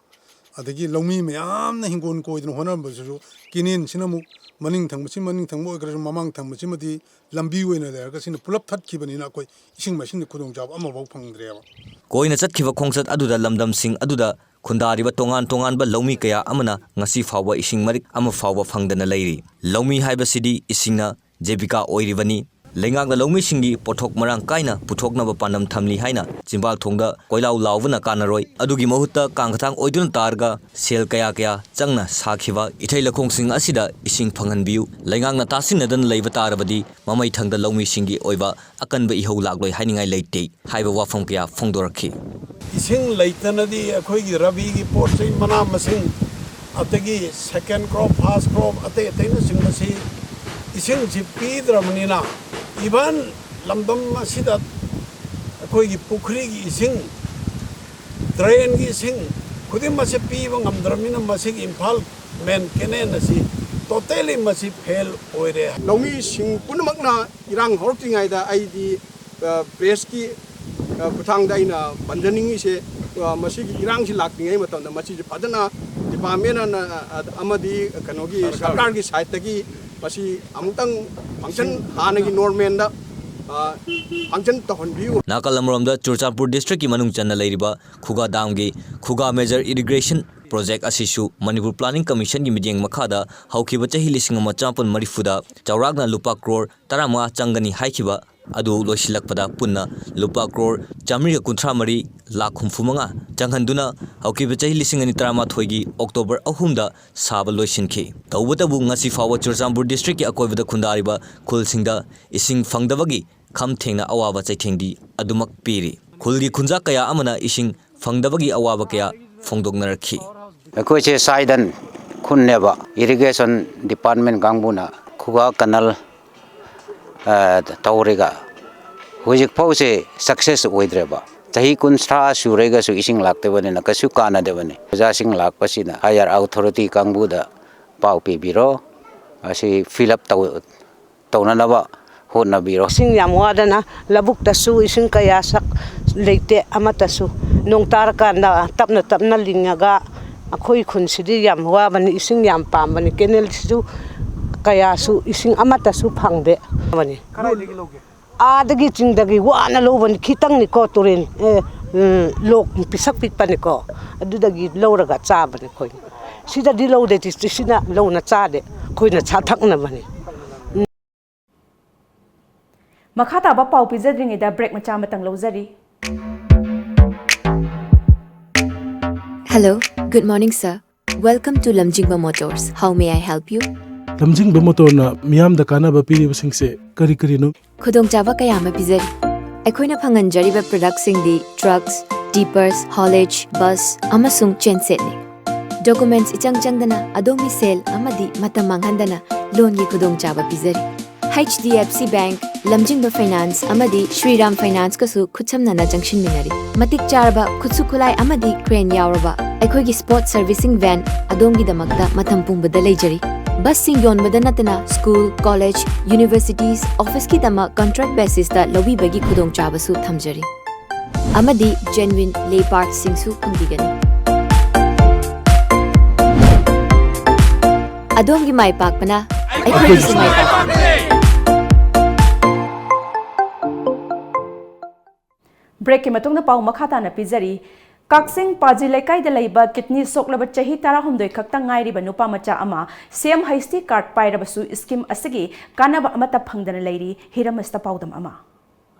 ꯑꯗꯒꯤ ꯂꯧꯃꯤ ꯃꯌꯥꯝꯅ ꯍꯤꯡꯒꯣꯜ ꯀꯣꯏꯗꯅ ꯍꯣꯠꯅꯔꯝꯕꯁꯤꯁꯨ ꯀꯦꯅꯦꯜꯁꯤꯅ ꯑꯃꯨꯛ ꯃꯅꯤꯡ ꯊꯪꯕꯁꯤ, ꯃꯅꯤꯡ ꯊꯪꯕ ꯑꯣꯏꯈ꯭ꯔꯁꯨ ꯃꯃꯥꯡ ꯊꯪꯕꯁꯤꯃꯗꯤ ꯂꯝꯕꯤ ꯑꯣꯏꯅ ꯂꯩꯔꯒ ꯁꯤꯅ ꯄꯨꯂꯞ ꯊꯠꯈꯤꯕꯅꯤꯅ ꯑꯩꯈꯣꯏ ꯏꯁꯤꯡ ꯃꯥꯏꯁꯤꯡꯒꯤ ꯈꯨꯗꯣꯡꯆꯥꯕ ꯑꯃꯐꯥꯎ ꯐꯪꯗ꯭ꯔꯦꯕ꯫ ꯀꯣꯏꯅ ꯆꯠꯈꯤꯕ ꯈꯣꯡꯆꯠ ꯑꯗꯨꯗ ꯂꯝꯗꯝꯁꯤꯡ ꯑꯗꯨꯗ ꯈꯨꯟꯗꯥꯔꯤꯕ ꯇꯣꯉꯥꯟ ꯇꯣꯉꯥꯟꯕ ꯂꯧꯃꯤ ꯀꯌꯥ ꯑꯃꯅ ꯉꯁꯤ ꯐꯥꯎꯕ ꯏꯁꯤꯡ ꯃꯔꯤꯛ ꯑꯃ ꯐꯥꯎꯕ ꯐꯪꯗꯅ ꯂꯩꯔꯤ꯫ ꯂꯧꯃꯤ ꯍꯥꯏꯕꯁꯤꯗꯤ ꯏꯁꯤꯡꯅ ꯖꯤꯕꯤꯀꯥ ꯑꯣꯏꯔꯤꯕꯅꯤ꯫ ꯂꯩꯉꯥꯛꯅ ꯂꯧꯃꯤꯁꯤꯡꯒꯤ ꯄꯣꯠꯊꯣꯛ ꯃꯔꯥꯡ ꯀꯥꯏꯅ ꯄꯨꯊꯣꯛꯅꯕ ꯄꯥꯟꯗꯝ ꯊꯝꯂꯤ ꯍꯥꯏꯅ ꯆꯤꯝꯕꯥꯜ ꯊꯣꯡꯗ ꯀꯣꯏꯂꯥꯎ ꯂꯥꯎꯕꯅ ꯀꯥꯟꯅꯔꯣꯏ꯫ ꯑꯗꯨꯒꯤ ꯃꯍꯨꯠꯇ ꯀꯥꯡꯈꯊꯥꯡ ꯑꯣꯏꯗꯨꯅ ꯇꯥꯔꯒ ꯁꯦꯜ ꯀꯌꯥ ꯀꯌꯥ ꯆꯪꯅ ꯁꯥꯈꯤꯕ ꯏꯊꯩ ꯂꯧꯈꯣꯡꯁꯤꯡ ꯑꯁꯤꯗ ꯏꯁꯤꯡ ꯐꯪꯍꯟꯕꯤꯌꯨ꯫ ꯂꯩꯉꯥꯛꯅ ꯇꯥꯁꯤꯟꯅꯗꯅ ꯂꯩꯕ ꯇꯥꯔꯕꯗꯤ ꯃꯃꯩꯊꯪꯗ ꯂꯧꯃꯤꯁꯤꯡꯒꯤ ꯑꯣꯏꯕ ꯑꯀꯟꯕ ꯏꯍꯧ ꯂꯥꯛꯂꯣꯏ ꯍꯥꯏꯅꯤꯡꯉꯥꯏ ꯂꯩꯇꯦ ꯍꯥꯏꯕ ꯋꯥꯐꯝ ꯀꯌꯥ ꯐꯣꯡꯗꯣꯔꯛꯈꯤ꯫ ꯏꯁꯤꯡ ꯂꯩꯇꯅꯗꯤ ꯑꯩꯈꯣꯏꯒꯤ ꯔꯕꯤꯒꯤ ꯄꯣꯠ ꯆꯩ, ꯃꯅꯥ ꯃꯁꯤꯡ, ꯑꯗꯒꯤ second crop, first crop, ꯑꯇꯩ ꯑꯇꯩꯅꯆꯤꯡꯕꯁꯤ ꯏꯁꯤꯡꯁꯤ ꯄꯤꯗ꯭ꯔꯕꯅꯤꯅ, even ꯂꯝꯗꯝ ꯑꯁꯤꯗ ꯑꯩꯈꯣꯏꯒꯤ ꯄꯨꯈ꯭ꯔꯤꯒꯤ ꯏꯁꯤꯡ, drainꯒꯤ ꯏꯁꯤꯡ ꯈꯨꯗꯤꯡꯃꯛꯁꯦ ꯄꯤꯕ ꯉꯝꯗ꯭ꯔꯕꯅꯤꯅ, ꯃꯁꯤꯒꯤ ꯏꯝꯐꯥꯜ main canal ꯑꯁꯤ totally ꯃꯁꯤ fail ꯑꯣꯏꯔꯦ꯫ ꯂꯧꯃꯤꯁꯤꯡ ꯄꯨꯝꯅꯃꯛꯅ ꯏꯔꯥꯡ ꯍꯧꯔꯛꯇ꯭ꯔꯤꯉꯩꯗ ꯑꯩꯗꯤ, ꯑ, pressꯀꯤ, ꯑ, ꯈꯨꯠꯊꯥꯡꯗ ꯑꯩꯅ ꯄꯟꯖꯅꯤꯡꯉꯤꯁꯦ, ꯑ, ꯃꯁꯤꯒꯤ ꯏꯔꯥꯡꯁꯤ ꯂꯥꯛꯇ꯭ꯔꯤꯉꯩ ꯃꯇꯝꯗ ꯃꯁꯤꯁꯦ ꯐꯖꯅ department ꯑꯃ, ꯑ, ꯑꯃꯗꯤ ꯀꯩꯅꯣꯒꯤ ꯁꯔꯀꯥꯔꯒꯤ sideꯇꯒꯤ ꯃꯁꯤ ꯑꯃꯨꯛꯇꯪ function ꯍꯥꯟꯅꯒꯤ normalꯗ, ꯑ, function ꯇꯧꯍꯟꯕꯤꯌꯨ꯫ ꯅꯥꯀꯜ ꯑꯃꯔꯣꯝꯗ ꯆꯨꯔꯆꯥꯟꯄꯨꯔ districtꯀꯤ ꯃꯅꯨꯡ ꯆꯟꯅ ꯂꯩꯔꯤꯕ ꯈꯨꯒꯥ damꯒꯤ ꯈꯨꯒꯥ major irrigation project ꯑꯁꯤꯁꯨ ꯃꯅꯤꯄꯨꯔ Planning Commissionꯒꯤ ꯃꯤꯠꯌꯦꯡ ꯃꯈꯥꯗ ꯍꯧꯈꯤꯕ ꯆꯍꯤ ꯂꯤꯁꯤꯡ ꯑꯃ ꯆꯥꯃꯥꯄꯟ ꯃꯔꯤꯐꯨꯗ ꯆꯥꯎꯔꯥꯛꯅ ꯂꯨꯄꯥ ꯀ꯭ꯔꯣꯔ ꯇꯔꯥꯃꯉꯥ ꯆꯪꯒꯅꯤ ꯍꯥꯏꯈꯤꯕ ꯑꯗꯨ ꯂꯣꯏꯁꯤꯜꯂꯛꯄꯗ ꯄꯨꯟꯅ ꯂꯨꯄꯥ ꯀ꯭ꯔꯣꯔ ꯆꯥꯃꯔꯤꯒ ꯀꯨꯟꯊ꯭ꯔꯥ ꯃꯔꯤ ꯂꯥꯈ ꯍꯨꯝꯐꯨ ꯃꯉꯥ ꯆꯪꯍꯟꯗꯨꯅ ꯍꯧꯈꯤꯕ ꯆꯍꯤ ꯂꯤꯁꯤꯡ ꯑꯅꯤ ꯇꯔꯥꯃꯥꯊꯣꯏꯒꯤ October ꯑꯍꯨꯝꯗ ꯁꯥꯕ ꯂꯣꯏꯁꯤꯟꯈꯤ꯫ ꯇꯧꯕꯇꯕꯨ ꯉꯁꯤ ꯐꯥꯎꯕ ꯆꯨꯔꯆꯥꯟꯄꯨꯔ districtꯀꯤ ꯑꯀꯣꯏꯕꯗ ꯈꯨꯟꯗꯥꯔꯤꯕ ꯈꯨꯜꯁꯤꯡꯗ ꯏꯁꯤꯡ ꯐꯪꯗꯕꯒꯤ ꯈꯝ ꯊꯦꯡꯅ ꯑꯋꯥꯕ ꯆꯩꯊꯦꯡꯗꯤ ꯑꯗꯨꯃꯛ ꯄꯤꯔꯤ꯫ ꯈꯨꯜꯒꯤ ꯈꯨꯟꯖꯥ ꯀꯌꯥ ꯑꯃꯅ ꯏꯁꯤꯡ ꯐꯪꯗꯕꯒꯤ ꯑꯋꯥꯕ ꯀꯌꯥ ꯐꯣꯡꯗꯣꯛꯅꯔꯛꯈꯤ꯫ ꯑꯩꯈꯣꯏꯁꯦ ꯁꯥꯏꯗꯟ ꯈꯨꯟꯅꯦꯕ꯫ Irrigation department ꯀꯥꯡꯕꯨꯅ ꯈꯨꯒꯥ canal, ꯑ, ꯇꯧꯔꯒ ꯍꯧꯖꯤꯛ ꯐꯥꯎꯁꯦ success ꯑꯣꯏꯗ꯭ꯔꯦꯕ꯫ ꯆꯍꯤ ꯀꯨꯟꯊ꯭ꯔꯥ ꯁꯨꯔꯒꯁꯨ ꯏꯁꯤꯡ ꯂꯥꯛꯇꯕꯅꯤꯅ ꯀꯩꯁꯨ ꯀꯥꯟꯅꯗꯕꯅꯤ꯫ ꯑꯣꯖꯥꯁꯤꯡ ꯂꯥꯛꯄꯁꯤꯅ higher authority ꯀꯥꯡꯕꯨꯗ ꯄꯥꯎ ꯄꯤꯕꯤꯔꯣ, ꯑꯁꯤ fill up ꯇꯧ-, ꯇꯧꯅꯅꯕ ꯍꯣꯠꯅꯕꯤꯔꯣ꯫ ꯏꯁꯤꯡ ꯌꯥꯝ ꯋꯥꯗꯅ ꯂꯧꯕꯨꯛꯇꯁꯨ ꯏꯁꯤꯡ ꯀꯌꯥ ꯁꯛ ꯂꯩꯇꯦ ꯑꯃꯠꯇꯁꯨ꯫ ꯅꯣꯡ ꯇꯥꯔꯀꯥꯟꯗ ꯇꯞꯅ ꯇꯞꯅ ꯂꯤꯡꯉꯒ ꯑꯩꯈꯣꯏ ꯈꯨꯟꯁꯤꯗꯤ ꯌꯥꯝ ꯋꯥꯕꯅꯤ, ꯏꯁꯤꯡ ꯌꯥꯝ ꯄꯥꯝꯕꯅꯤ꯫ Canalꯁꯤꯁꯨ ꯀꯌꯥꯁꯨ ꯏꯁꯤꯡ ꯑꯃꯠꯇꯁꯨ ꯐꯪꯗꯦ꯫ ꯀꯗꯥꯏꯗꯒꯤ ꯂꯧꯒꯦ? ꯑꯥꯗꯒꯤ ꯆꯤꯡꯗꯒꯤ ꯋꯥꯅ ꯂꯧꯕꯅꯤ, ꯈꯤꯇꯪꯅꯤꯀꯣ, ꯇꯨꯔꯦꯟ, ꯑꯦ, ꯎꯝ, ꯂꯣꯛ ꯄꯤꯁꯛ ꯄꯤꯛꯄꯅꯤꯀꯣ, ꯑꯗꯨꯗꯒꯤ ꯂꯧꯔꯒ ꯆꯥꯕꯅꯤ ꯑꯩꯈꯣꯏ꯫ ꯁꯤꯗꯗꯤ ꯂꯧꯗꯦ, districtꯁꯤꯅ ꯂꯧꯅ ꯆꯥꯗꯦ, ꯑꯩꯈꯣꯏꯅ ꯆꯥ ꯊꯛꯅꯕꯅꯤ꯫ ꯃꯈꯥ ꯇꯥꯕ ꯄꯥꯎ ꯄꯤꯖꯗ꯭ꯔꯤꯉꯩꯗ break ꯃꯆꯥ ꯑꯃꯇꯪ ꯂꯧꯖꯔꯤ꯫ Hello, good morning, sir. Welcome to Lamjingba Motors. How may I help you? ꯂꯝꯖꯤꯡꯕ ꯃꯣꯇꯣꯔꯅ ꯃꯤꯌꯥꯝꯗ ꯀꯥꯟꯅꯕ ꯄꯤꯔꯤꯕꯁꯤꯡꯁꯦ ꯀꯔꯤ ꯀꯔꯤꯅꯣ? ꯈꯨꯗꯣꯡꯆꯥꯕ ꯀꯌꯥ ꯑꯃ ꯄꯤꯖꯔꯤ꯫ ꯑꯩꯈꯣꯏꯅ ꯐꯪꯍꯟꯖꯔꯤꯕ productꯁꯤꯡꯗꯤ trucks, ꯇꯤꯄꯔꯁ, ꯍꯣꯂꯦꯖ, ꯕꯁ ꯑꯃꯁꯨꯡ ꯆꯦꯟꯁꯦꯠꯅꯤ꯫ ꯗꯣꯀꯨꯃꯦꯟꯠꯁ ꯏꯆꯪ ꯆꯪꯗꯅ ꯑꯗꯣꯝꯒꯤ ꯁꯦꯜ ꯑꯃꯗꯤ ꯃꯇꯝ ꯃꯥꯡꯍꯟꯗꯅ ꯂꯣꯟꯒꯤ ꯈꯨꯗꯣꯡꯆꯥꯕ ꯄꯤꯖꯔꯤ꯫ H D F C bank, ꯂꯝꯖꯤꯡꯕ ꯐꯥꯏꯅꯥꯟꯁ ꯑꯃꯗꯤ ꯁ꯭ꯔꯤꯔꯥꯝ ꯐꯥꯏꯅꯥꯟꯁꯀꯁꯨ ꯈꯨꯠꯁꯝꯅꯅ ꯆꯪꯁꯤꯟꯃꯤꯟꯅꯔꯤ꯫ ꯃꯇꯤꯛ ꯆꯥꯔꯕ ꯈꯨꯠꯁꯨ ꯈꯨꯠꯂꯥꯏ ꯑꯃꯗꯤ ꯀ꯭ꯔꯦꯟ ꯌꯥꯎꯔꯕ ꯑꯩꯈꯣꯏꯒꯤ ꯁ꯭ꯄꯣꯔꯠ ꯁꯔꯚꯤꯁꯤꯡ ꯚꯦꯟ ꯑꯗꯣꯝꯒꯤꯗꯃꯛꯇ ꯃꯇꯝ ꯄꯨꯝꯕꯗ ꯂꯩꯖꯔꯤ꯫ ꯕꯁꯁꯤꯡ ꯌꯣꯟꯕꯗ ꯅꯠꯇꯅ ꯁ꯭ꯀꯨꯜ, ꯀꯣꯂꯦꯖ, ꯌꯨꯅꯤꯚꯔꯁꯤꯇꯤꯁ, ꯑꯣꯐꯤꯁꯀꯤꯗꯃꯛ ꯀꯟꯇ꯭ꯔꯦꯛ ꯕꯦꯁꯤꯁꯇ ꯂꯧꯕꯤꯕꯒꯤ ꯈꯨꯗꯣꯡꯆꯥꯕꯁꯨ ꯊꯝꯖꯔꯤ꯫ ꯑꯃꯗꯤ ꯖꯦꯟꯋꯤꯟ ꯂꯦ ꯄꯥꯔꯠꯁꯤꯡꯁꯨ ꯐꯪꯕꯤꯒꯅꯤ꯫ ꯑꯗꯣꯝꯒꯤ ꯃꯥꯏ ꯄꯥꯛꯄꯅ ꯑꯩꯈꯣꯏꯒꯤꯁꯨ ꯃꯥꯏ ꯄꯥꯛꯄꯅꯤ꯫ ꯕ꯭ꯔꯦꯛꯀꯤ ꯃꯇꯨꯡꯗ ꯄꯥꯎ ꯃꯈꯥ ꯇꯥꯅ ꯄꯤꯖꯔꯤ꯫ ꯀꯛꯆꯤꯡ ꯄꯥꯖꯤ ꯂꯩꯀꯥꯏꯗ ꯂꯩꯕ ꯀꯤꯗꯅꯤ ꯁꯣꯛꯂꯕ ꯆꯍꯤ ꯇꯔꯥꯍꯨꯝꯗꯣꯏ ꯈꯛꯇ ꯉꯥꯏꯔꯤꯕ ꯅꯨꯄꯥ ꯃꯆꯥ ꯑꯃ ꯁꯤ ꯑꯦꯝ ꯍꯩꯁ ꯇꯤ ꯀꯥꯔꯗ ꯄꯥꯏꯔꯕꯁꯨ ꯁ꯭ꯀꯤꯝ ꯑꯁꯤꯒꯤ ꯀꯥꯟꯅꯕ ꯑꯃꯠꯇ ꯐꯪꯗꯅ ꯂꯩꯔꯤ꯫ ꯍꯤꯔꯝ ꯑꯁꯤꯗ ꯄꯥꯎꯗꯝ ꯑꯃ꯫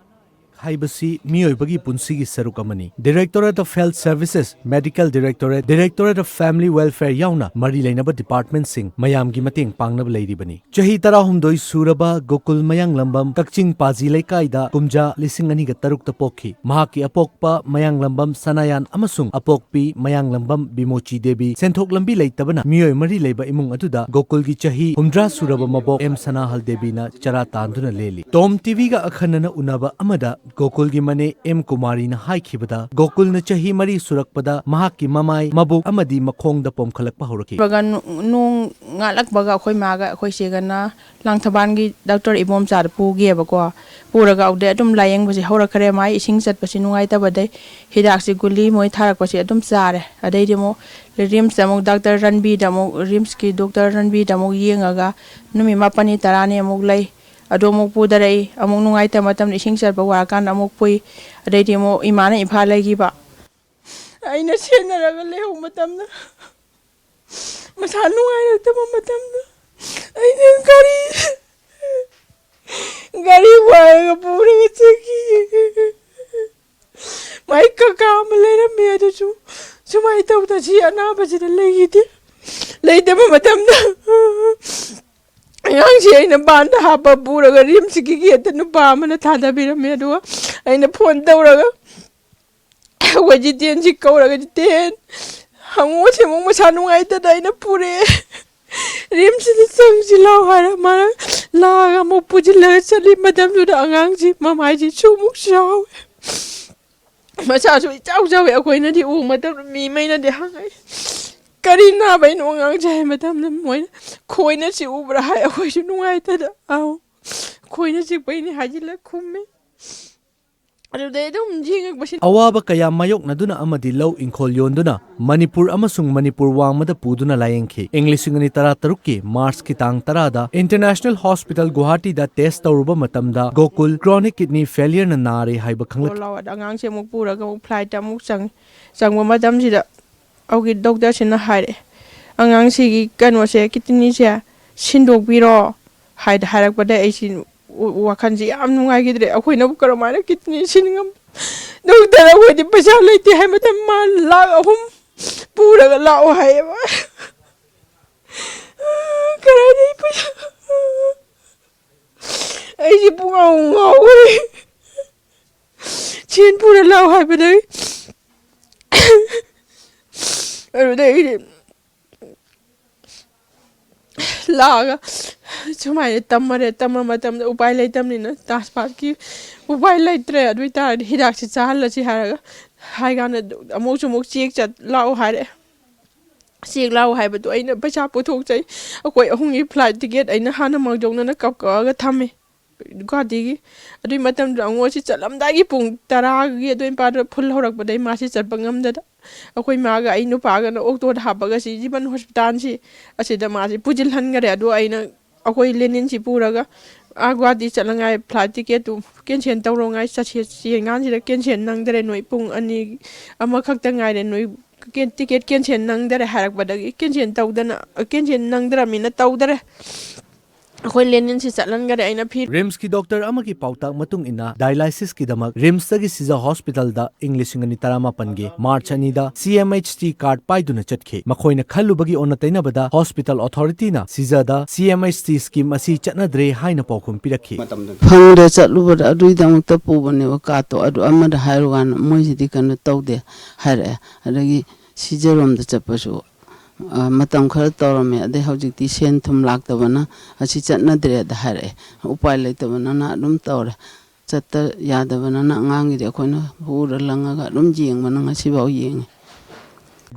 ꯍꯥꯏꯕꯁꯤ ꯃꯤꯑꯣꯏꯕꯒꯤ ꯄꯨꯟꯁꯤꯒꯤ ꯁꯔꯨꯛ ꯑꯃꯅꯤ꯫ Directorate of Health Services, Medical Directorate, Directorate of Family Welfare ꯌꯥꯎꯅ ꯃꯔꯤ ꯂꯩꯅꯕ ꯗꯤꯄꯥꯔꯠꯃꯦꯟꯠꯁꯤꯡ ꯃꯌꯥꯝꯒꯤ ꯃꯇꯦꯡ ꯄꯥꯡꯅꯕ ꯂꯩꯔꯤꯕꯅꯤ꯫ ꯆꯍꯤ ꯇꯔꯥꯍꯨꯝꯗꯣꯏ ꯁꯨꯔꯕ ꯒꯣꯀꯨꯜ ꯃꯌꯥꯡꯂꯝꯕꯝ ꯀꯛꯆꯤꯡ ꯄꯥꯖꯤ ꯂꯩꯀꯥꯏꯗ ꯀꯨꯝꯖꯥ ꯂꯤꯁꯤꯡ ꯑꯅꯤꯒ ꯇꯔꯨꯛꯇ ꯄꯣꯛꯈꯤ꯫ ꯃꯍꯥꯛꯀꯤ ꯑꯄꯣꯛꯄ ꯃꯌꯥꯡꯂꯝꯕꯝ ꯁꯅꯥꯌꯥꯟ ꯑꯃꯁꯨꯡ ꯑꯄꯣꯛꯄꯤ ꯃꯌꯥꯡꯂꯝꯕꯝ ꯕꯤꯃꯣꯆꯤ ꯗꯦꯕꯤ ꯁꯦꯟꯊꯣꯛ ꯂꯝꯕꯤ ꯂꯩꯇꯕꯅ ꯃꯤꯑꯣꯏ ꯃꯔꯤ ꯂꯩꯕ ꯏꯃꯨꯡ ꯑꯗꯨꯗ ꯒꯣꯀꯨꯜꯒꯤ ꯆꯍꯤ ꯍꯨꯝꯗ꯭ꯔꯥ ꯁꯨꯔꯕ ꯃꯕꯣꯛ ꯑꯦꯝ ꯁꯅꯥꯍꯜ ꯗꯦꯕꯤꯅ ꯆꯔꯥ ꯇꯥꯟꯗꯨꯅ ꯂꯦꯜꯂꯤ꯫ ꯇꯣꯝ ꯇꯤꯚꯤꯒ ꯑꯈꯟꯅꯅ ꯎꯅꯕ ꯑꯃꯗ ꯒꯣꯀꯨꯜꯒꯤ ꯃꯅꯦ ꯑꯦꯝ ꯀꯨꯃꯥꯔꯤꯅ ꯍꯥꯏꯈꯤꯕꯗ, ꯒꯣꯀꯨꯜꯅ ꯆꯍꯤ ꯃꯔꯤ ꯁꯨꯔꯛꯄꯗ ꯃꯍꯥꯛꯀꯤ ꯃꯃꯥꯏ, ꯃꯕꯨꯛ ꯑꯃꯗꯤ ꯃꯈꯣꯡꯗ ꯄꯣꯝꯈꯠꯂꯛꯄ ꯍꯧꯔꯛꯈꯤ꯫ ꯕꯒ ꯅꯣ-, ꯅꯣꯡ ꯉꯥꯜꯂꯛꯄꯒ ꯑꯩꯈꯣꯏ ꯃꯥꯒ ꯑꯩꯈꯣꯏ ꯆꯦꯒꯅ ꯂꯥꯡꯊꯕꯥꯜꯒꯤ ꯗꯥꯛꯇꯔ ꯏꯕꯣꯝꯆꯥꯗ ꯄꯨꯒꯦꯕꯀꯣ꯫ ꯄꯨꯔꯒ ꯑꯗꯨꯗꯩ ꯑꯗꯨꯝ ꯂꯥꯌꯦꯡꯕꯁꯦ ꯍꯧꯔꯛꯈ꯭ꯔꯦ꯫ ꯃꯥꯏ ꯏꯁꯤꯡ ꯆꯠꯄꯁꯦ ꯅꯨꯡꯉꯥꯏꯇꯕꯗꯩ ꯍꯤꯗꯥꯛꯁꯦ, ꯒꯨꯂꯤ ꯃꯣꯏ ꯊꯥꯔꯛꯄꯁꯦ ꯑꯗꯨꯝ ꯆꯥꯔꯦ꯫ ꯑꯗꯩꯗꯤ ꯑꯃꯨꯛ ꯔꯤꯝꯁꯇ ꯑꯃꯨꯛ ꯗꯥꯛꯇꯔ ꯔꯟꯕꯤꯗ ꯑꯃꯨꯛ, ꯔꯤꯝꯁꯀꯤ ꯗꯣꯛꯇꯔ ꯔꯟꯕꯤꯗ ꯑꯃꯨꯛ ꯌꯦꯡꯉꯒ ꯅꯨꯃꯤꯠ ꯃꯥꯄꯟꯅꯤ ꯇꯔꯥꯅꯤ ꯑꯃꯨꯛ ꯂꯩ꯫ ꯑꯗꯨ ꯑꯃꯨꯛ ꯄꯨꯗꯔꯛꯏ꯫ ꯑꯃꯨꯛ ꯅꯨꯡꯉꯥꯏꯇꯕ ꯃꯇꯝꯗ ꯏꯁꯤꯡ ꯆꯠꯄ ꯋꯥꯔꯀꯥꯟꯗ ꯑꯃꯨꯛ ꯄꯨꯏ꯫ ꯑꯗꯩꯗꯤ ꯑꯃꯨꯛ ꯏꯃꯥꯅ ꯏꯝꯐꯥꯜ ꯂꯩꯈꯤꯕ꯫ ꯑꯩꯅ ꯁꯦꯟꯅꯔꯒ ꯂꯩꯍꯧ ꯃꯇꯝꯗ, ꯃꯁꯥ ꯅꯨꯡꯉꯥꯏꯔꯛꯇꯕ ꯃꯇꯝꯗ ꯑꯩꯅ ꯒꯥꯔꯤ, ꯒꯥꯔꯤ ꯋꯥꯏꯔꯒ ꯄꯨꯔꯒ ꯆꯠꯈꯤ꯫ ꯃꯥꯏ ꯀꯀꯥ ꯑꯃ ꯂꯩꯔꯝꯃꯦ, ꯑꯗꯨꯁꯨ ꯁꯨꯃꯥꯏꯅ ꯇꯧꯗꯅ ꯁꯤ ꯑꯅꯥꯕꯁꯤꯗ ꯂꯩꯈꯤꯗꯦ꯫ ꯂꯩꯇꯕ ꯃꯇꯝꯗ ꯑꯉꯥꯡꯁꯤ ꯑꯩꯅ ꯕꯥꯟꯗ ꯍꯥꯞꯄ ꯄꯨꯔꯒ ꯔꯤꯝꯁꯀꯤ ꯒꯦꯠꯇ ꯅꯨꯄꯥ ꯑꯃꯅ ꯊꯥꯗꯕꯤꯔꯝꯃꯦ꯫ ꯑꯗꯨꯒ ꯑꯩꯅ ꯐꯣꯟ ꯇꯧꯔꯒ, ꯑꯩꯈꯣꯏ ꯖꯤꯇꯦꯟꯁꯤ ꯀꯧꯔꯒ, "ꯖꯤꯇꯦꯟ, ꯍꯪꯉꯣꯁꯦ ꯑꯃꯨꯛ ꯃꯁꯥ ꯅꯨꯡꯉꯥꯏꯇꯗꯅ ꯑꯩꯅ ꯄꯨꯔꯛꯑꯦ, ꯔꯤꯝꯁꯁꯤꯗ ꯆꯪꯁꯤ ꯂꯥꯎ" ꯍꯥꯏꯔ ꯃꯥꯅ ꯂꯥꯛꯑꯒ ꯑꯃꯨꯛ ꯄꯨꯁꯤꯜꯂꯒ ꯆꯠꯂꯤ꯫ ꯃꯇꯝꯗꯨꯗ ꯑꯉꯥꯡꯁꯤ ꯃꯃꯥꯏꯁꯤ ꯁꯨꯃꯨꯛ ꯆꯥꯎꯋꯦ, ꯃꯁꯥꯁꯨ ꯏꯆꯥꯎ ꯆꯥꯎꯋꯦ꯫ ꯑꯩꯈꯣꯏꯅꯗꯤ ꯎꯕ ꯃꯇꯝꯗ ꯃꯤꯉꯩꯅꯗꯤ ꯍꯪꯉꯛꯏ, "ꯀꯔꯤ ꯅꯥꯕꯩꯅꯣ ꯑꯉꯥꯡꯁꯦ?" ꯍꯥꯏ ꯃꯇꯝꯗ ꯃꯣꯏꯅ, "ꯈꯣꯏꯅ ꯆꯤꯛꯎꯕ꯭ꯔꯥ?" ꯍꯥꯏ꯫ ꯑꯩꯈꯣꯏꯁꯨ ꯅꯨꯡꯉꯥꯏꯇꯗ, "ꯑꯧ, ꯈꯣꯏꯅ ꯆꯤꯛꯄꯩꯅꯦ" ꯍꯥꯏꯖꯤꯜꯂ ꯈꯨꯝꯃꯦ꯫ ꯑꯗꯨꯗꯩ ꯑꯗꯨꯝ ꯌꯦꯡꯉꯛꯄꯁꯤ꯫ ꯑꯋꯥꯕ ꯀꯌꯥ ꯃꯥꯌꯣꯛꯅꯗꯨꯅ ꯑꯃꯗꯤ ꯂꯧ ꯏꯪꯈꯣꯜ ꯌꯣꯟꯗꯨꯅ ꯃꯅꯤꯄꯨꯔ ꯑꯃꯁꯨꯡ ꯃꯅꯤꯄꯨꯔ ꯋꯥꯡꯃꯗ ꯄꯨꯗꯨꯅ ꯂꯥꯌꯦꯡꯈꯤ꯫ ꯏꯪ ꯂꯤꯁꯤꯡ ꯑꯅꯤ ꯇꯔꯥꯇꯔꯨꯛꯀꯤ ꯃꯥꯔꯆꯀꯤ ꯇꯥꯡ ꯇꯔꯥꯗ International Hospital ꯒꯨꯋꯥꯍꯥꯇꯤꯗ test ꯇꯧꯔꯨꯕ ꯃꯇꯝꯗ ꯒꯣꯀꯨꯜ chronic kidney failure ꯅ ꯅꯥꯔꯦ ꯍꯥꯏꯕ ꯈꯪꯂꯛꯈꯤ꯫ ꯂꯥꯎ ꯑꯗ ꯑꯉꯥꯡꯁꯦ ꯑꯃꯨꯛ ꯄꯨꯔꯒ ꯑꯃꯨꯛ flight ꯇ ꯑꯃꯨꯛ ꯆꯪꯉꯤ꯫ ꯆꯪꯕ ꯃꯇꯝꯁꯤꯗ ꯍꯧꯖꯤꯛ doctor ꯁꯤꯅ ꯍꯥꯏꯔꯛꯑꯦ, "ꯑꯉꯥꯡꯁꯤꯒꯤ ꯀꯩꯅꯣꯁꯦ, kidney ꯁꯦ ꯁꯤꯟꯗꯣꯛꯄꯤꯔꯣ" ꯍꯥꯏꯗ ꯍꯥꯏꯔꯛꯄꯗ ꯑꯩꯁꯤ ꯋꯥꯈꯜꯁꯤ ꯌꯥꯝ ꯅꯨꯡꯉꯥꯏꯈꯤꯗ꯭ꯔꯦ꯫ ꯑꯩꯈꯣꯏꯅꯕꯨ ꯀꯔꯝꯍꯥꯏꯅ kidney ꯁꯤꯟ ꯉꯝ-, doctor ꯑꯩꯈꯣꯏꯗꯤ ꯄꯩꯁꯥ ꯂꯩꯇꯦ ꯍꯥꯏ ꯃꯇꯝ ꯃꯥ ꯂꯥꯛ ꯑꯍꯨꯝ ꯄꯨꯔꯒ ꯂꯥꯛꯑꯣ ꯍꯥꯏꯌꯦꯕ꯫ ꯀꯗꯥꯏꯗꯒꯤ ꯄꯩꯁꯥ? ꯑꯩꯁꯦ ꯄꯨꯡꯉꯥꯎ ꯉꯥꯎꯈ꯭ꯔꯦ꯫ ꯁꯦꯟ ꯄꯨꯔ ꯂꯥꯛꯑꯣ ꯍꯥꯏꯕꯗꯒꯤ ꯑꯗꯨꯗꯒꯤꯗꯤ ꯂꯥꯛꯑꯒ ꯁꯨꯃꯥꯏꯅ ꯇꯝꯃꯔꯦ꯫ ꯇꯝꯕ ꯃꯇꯝꯗ ꯎꯄꯥꯏ ꯂꯩꯇꯕꯅꯤꯅ transplant ꯀꯤ ꯎꯄꯥꯏ ꯂꯩꯇ꯭ꯔꯦ꯫ ꯑꯗꯨ ꯑꯣꯏꯇꯥꯔꯗꯤ ꯍꯤꯗꯥꯛꯁꯤ ꯆꯥꯍꯜꯂꯁꯤ ꯍꯥꯏꯔꯒ ꯍꯥꯏ ꯀꯥꯟꯗ ꯑꯃꯨꯛꯁꯨ ꯑꯃꯨꯛ check ꯆꯠ ꯂꯥꯛꯑꯣ ꯍꯥꯏꯔꯛꯑꯦ꯫ Check ꯂꯥꯛꯑꯣ ꯍꯥꯏꯕꯗꯣ ꯑꯩꯅ ꯄꯩꯁꯥ ꯄꯨꯊꯣꯛꯆꯩ꯫ ꯑꯩꯈꯣꯏ ꯑꯍꯨꯝꯒꯤ flight ticket ꯑꯩꯅ ꯍꯥꯟꯅ ꯃꯥꯡꯖꯧꯅꯅ ꯀꯛ-, ꯀꯛꯑꯒ ꯊꯝꯃꯤ ꯒꯨꯋꯥꯍꯥꯇꯤꯒꯤ꯫ ꯑꯗꯨꯏ ꯃꯇꯝꯗꯨꯗ ꯑꯉꯣꯟꯁꯤ ꯆꯠꯂꯝꯗꯥꯏꯒꯤ ꯄꯨꯡ ꯇꯔꯥꯒꯤ ꯑꯗꯨꯋꯥꯏ ꯃꯄꯥꯗ ꯐꯨꯜ ꯍꯧꯔꯛꯄꯗꯩ ꯃꯥꯁꯤ ꯆꯠꯄ ꯉꯝꯗꯗ ꯑꯩꯈꯣꯏ ꯃꯥꯒ ꯑꯩ ꯅꯨꯄꯥꯒꯅ ꯑꯣꯛꯇꯣꯗ ꯍꯥꯞꯄꯒ ꯁꯤ ꯖꯤꯕꯟ ꯍꯣꯁꯄꯤꯇꯥꯜꯁꯤ ꯑꯁꯤꯗ ꯃꯥꯁꯤ ꯄꯨꯁꯤꯜꯍꯟꯈꯔꯦ꯫ ꯑꯗꯣ ꯑꯩꯅ ꯑꯩꯈꯣꯏ ꯂꯦꯅꯤꯟꯁꯤ ꯄꯨꯔꯒ ꯑꯥ ꯒꯨꯋꯥꯍꯥꯇꯤ ꯆꯠꯅꯉꯥꯏ flight ticket ꯇꯨ cancel ꯇꯧꯔꯣꯉꯥꯏ ꯆꯠꯁꯦ ꯆꯦꯟꯀꯥꯟꯁꯤꯗ cancel ꯅꯪꯗꯔꯦ꯫ ꯅꯣꯏ ꯄꯨꯡ ꯑꯅꯤ ꯑꯃꯈꯛꯇ ꯉꯥꯏꯔꯦ, ꯅꯣꯏ ꯀꯦꯟ-, ticket cancel ꯅꯪꯗꯔꯦ ꯍꯥꯏꯔꯛꯄꯗꯒꯤ cancel ꯇꯧꯗꯅ, cancel ꯅꯪꯗ꯭ꯔꯃꯤꯅ ꯇꯧꯗꯔꯦ꯫ ꯑꯩꯈꯣꯏ ꯂꯦꯅꯤꯟꯁꯤ ꯆꯠꯍꯟꯈꯔꯦ꯫ ꯑꯩꯅ ꯐꯤ ꯔꯤꯝꯁꯀꯤ ꯗꯣꯛꯇꯔ ꯑꯃꯒꯤ ꯄꯥꯎꯇꯥꯛ ꯃꯇꯨꯡ ꯏꯟꯅ dialysis ꯀꯤꯗꯃꯛ ꯔꯤꯝꯁꯇꯒꯤ ꯁꯤꯖ ꯍꯣꯁꯄꯤꯇꯥꯜꯗ ꯏꯪ ꯂꯤꯁꯤꯡ ꯑꯅꯤ ꯇꯔꯥꯃꯥꯄꯟꯒꯤ ꯃꯥꯔꯆ ꯑꯅꯤꯗ C M H T card ꯄꯥꯏꯗꯨꯅ ꯆꯠꯈꯤ꯫ ꯃꯈꯣꯏꯅ ꯈꯜꯂꯨꯕꯒꯤ ꯑꯣꯟꯅ ꯇꯩꯅꯕꯗ hospital ꯑꯣꯊꯣꯔꯤꯇꯤꯅ ꯁꯤꯖꯗ C M H T scheme ꯑꯁꯤ ꯆꯠꯅꯗ꯭ꯔꯦ ꯍꯥꯏꯅ ꯄꯥꯎꯈꯨꯝ ꯄꯤꯔꯛꯈꯤ꯫ ꯐꯪꯗ꯭ꯔꯦ꯫ ꯆꯠꯂꯨꯕꯗ ꯑꯗꯨꯒꯤꯗꯃꯛꯇ ꯄꯨꯕꯅꯦꯕ ꯀꯥꯔꯠꯇꯣ꯫ ꯑꯗꯨ ꯑꯃꯗ ꯍꯥꯏꯔꯨꯀꯥꯟꯗ ꯃꯣꯏꯁꯤꯗꯤ ꯀꯩꯅꯣ ꯇꯧꯗꯦ ꯍꯥꯏꯔꯛꯑꯦ꯫ ꯑꯗꯒꯤ ꯁꯤꯖꯔꯣꯝꯗ ꯆꯠꯄꯁꯨ ꯃꯇꯝ ꯈꯔ ꯇꯧꯔꯝꯃꯦ꯫ ꯑꯗꯩ ꯍꯧꯖꯤꯛꯇꯤ ꯁꯦꯟ ꯊꯨꯝ ꯂꯥꯛꯇꯕꯅ ꯑꯁꯤ ꯆꯠꯅꯗ꯭ꯔꯦꯗ ꯍꯥꯏꯔꯛꯑꯦ꯫ ꯎꯄꯥꯏ ꯂꯩꯇꯕꯅꯤꯅ ꯑꯗꯨꯝ ꯇꯧꯔꯦ꯫ ꯆꯠꯇ ꯌꯥꯗꯕꯅꯤꯅ ꯑꯉꯥꯡꯒꯤꯗꯤ ꯑꯩꯈꯣꯏꯅ ꯄꯨꯔ ꯂꯪꯉꯒ ꯑꯗꯨꯝ ꯌꯦꯡꯕꯅ ꯉꯁꯤꯐꯥꯎ ꯌꯦꯡꯉꯤ꯫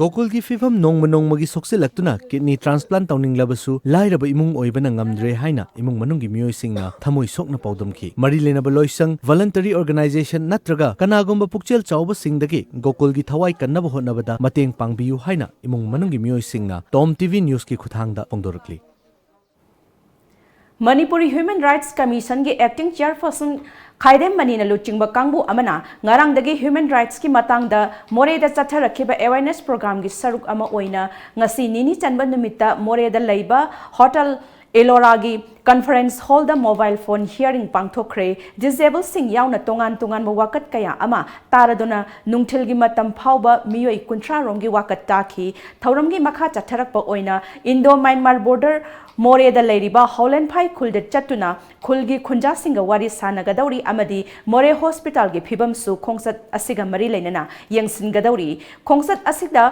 ꯒꯣꯀꯨꯜꯒꯤ ꯐꯤꯚꯝ ꯅꯣꯡꯃ ꯅꯣꯡꯃꯒꯤ ꯁꯣꯛꯆꯤꯜꯂꯛꯇꯨꯅ ꯀꯤꯗꯅꯤ ꯇ꯭ꯔꯥꯟꯁꯄ꯭ꯂꯥꯟ ꯇꯧꯅꯤꯡꯂꯕꯁꯨ ꯂꯥꯏꯔꯕ ꯏꯃꯨꯡ ꯑꯣꯏꯕꯅ ꯉꯝꯗ꯭ꯔꯦ ꯍꯥꯏꯅ ꯏꯃꯨꯡ ꯃꯅꯨꯡꯒꯤ ꯃꯤꯑꯣꯏꯁꯤꯡꯅ ꯊꯃꯣꯏ ꯁꯣꯛꯅ ꯄꯥꯎꯗꯝꯈꯤ꯫ ꯃꯔꯤ ꯂꯩꯅꯕ ꯂꯣꯏꯁꯪ, voluntary organization ꯅꯠꯇ꯭ꯔꯒ ꯀꯅꯥꯒꯨꯝꯕ ꯄꯨꯛꯆꯦꯜ ꯆꯥꯎꯕꯁꯤꯡꯗꯒꯤ ꯒꯣꯀꯨꯜꯒꯤ ꯊꯋꯥꯏ ꯀꯟꯅꯕ ꯍꯣꯠꯅꯕꯗ ꯃꯇꯦꯡ ꯄꯥꯡꯕꯤꯌꯨ ꯍꯥꯏꯅ ꯏꯃꯨꯡ ꯃꯅꯨꯡꯒꯤ ꯃꯤꯑꯣꯏꯁꯤꯡꯅ Tom T V News ꯀꯤ ꯈꯨꯠꯊꯥꯡꯗ ꯐꯣꯡꯗꯣꯔꯛꯂꯤ꯫ ꯃꯅꯤꯄꯨꯔꯤ ꯍ꯭ꯌꯨꯃꯦꯟ ꯔꯥꯏꯠꯁ ꯀꯃꯤꯁꯟꯒꯤ acting chairperson ꯈꯥꯏꯗꯦꯝ ꯃꯅꯤꯅ ꯂꯨꯆꯤꯡꯕ ꯀꯥꯡꯕꯨ ꯑꯃꯅ ꯉꯔꯥꯡꯗꯒꯤ ꯍ꯭ꯌꯨꯃꯦꯟ ꯔꯥꯏꯠꯁꯀꯤ ꯃꯇꯥꯡꯗ ꯃꯣꯔꯦꯗ ꯆꯠꯊꯔꯛꯈꯤꯕ awareness programꯒꯤ ꯁꯔꯨꯛ ꯑꯃ ꯑꯣꯏꯅ ꯉꯁꯤ ꯅꯤꯅꯤ ꯆꯟꯕ ꯅꯨꯃꯤꯠꯇ ꯃꯣꯔꯦꯗ ꯂꯩꯕ ꯍꯣꯇꯦꯜ ꯏꯂꯣꯔꯥꯒꯤ conference hallꯗ mobile phone hearing ꯄꯥꯡꯊꯣꯛꯈ꯭ꯔꯦ꯫ Disabledꯁꯤꯡ ꯌꯥꯎꯅ ꯇꯣꯉꯥꯟ ꯇꯣꯉꯥꯟꯕ ꯋꯥꯀꯠ ꯀꯌꯥ ꯑꯃ ꯇꯥꯔꯗꯨꯅ ꯅꯨꯡꯊꯤꯜꯒꯤ ꯃꯇꯝ ꯐꯥꯎꯕ ꯃꯤꯑꯣꯏ ꯀꯨꯟꯊ꯭ꯔꯥ ꯔꯣꯝꯒꯤ ꯋꯥꯀꯠ ꯇꯥꯈꯤ꯫ ꯊꯧꯔꯝꯒꯤ ꯃꯈꯥ ꯆꯠꯊꯔꯛꯄ ꯑꯣꯏꯅ Indo Myanmar border ꯃꯣꯔꯦꯗ ꯂꯩꯔꯤꯕ ꯍꯥꯎꯂꯦꯟꯐꯥꯏ ꯈꯨꯜꯗ ꯆꯠꯇꯨꯅ ꯈꯨꯜꯒꯤ ꯈꯨꯟꯖꯥꯁꯤꯡꯒ ꯋꯥꯔꯤ ꯁꯥꯟꯅꯒꯗꯧꯔꯤ ꯑꯃꯗꯤ ꯃꯣꯔꯦ ꯍꯣꯁꯄꯤꯇꯥꯜꯒꯤ ꯐꯤꯕꯝꯁꯨ ꯈꯣꯡꯆꯠ ꯑꯁꯤꯒ ꯃꯔꯤ ꯂꯩꯅꯅ ꯌꯦꯡꯁꯤꯟꯒꯗꯧꯔꯤ꯫ ꯈꯣꯡꯆꯠ ꯑꯁꯤꯗ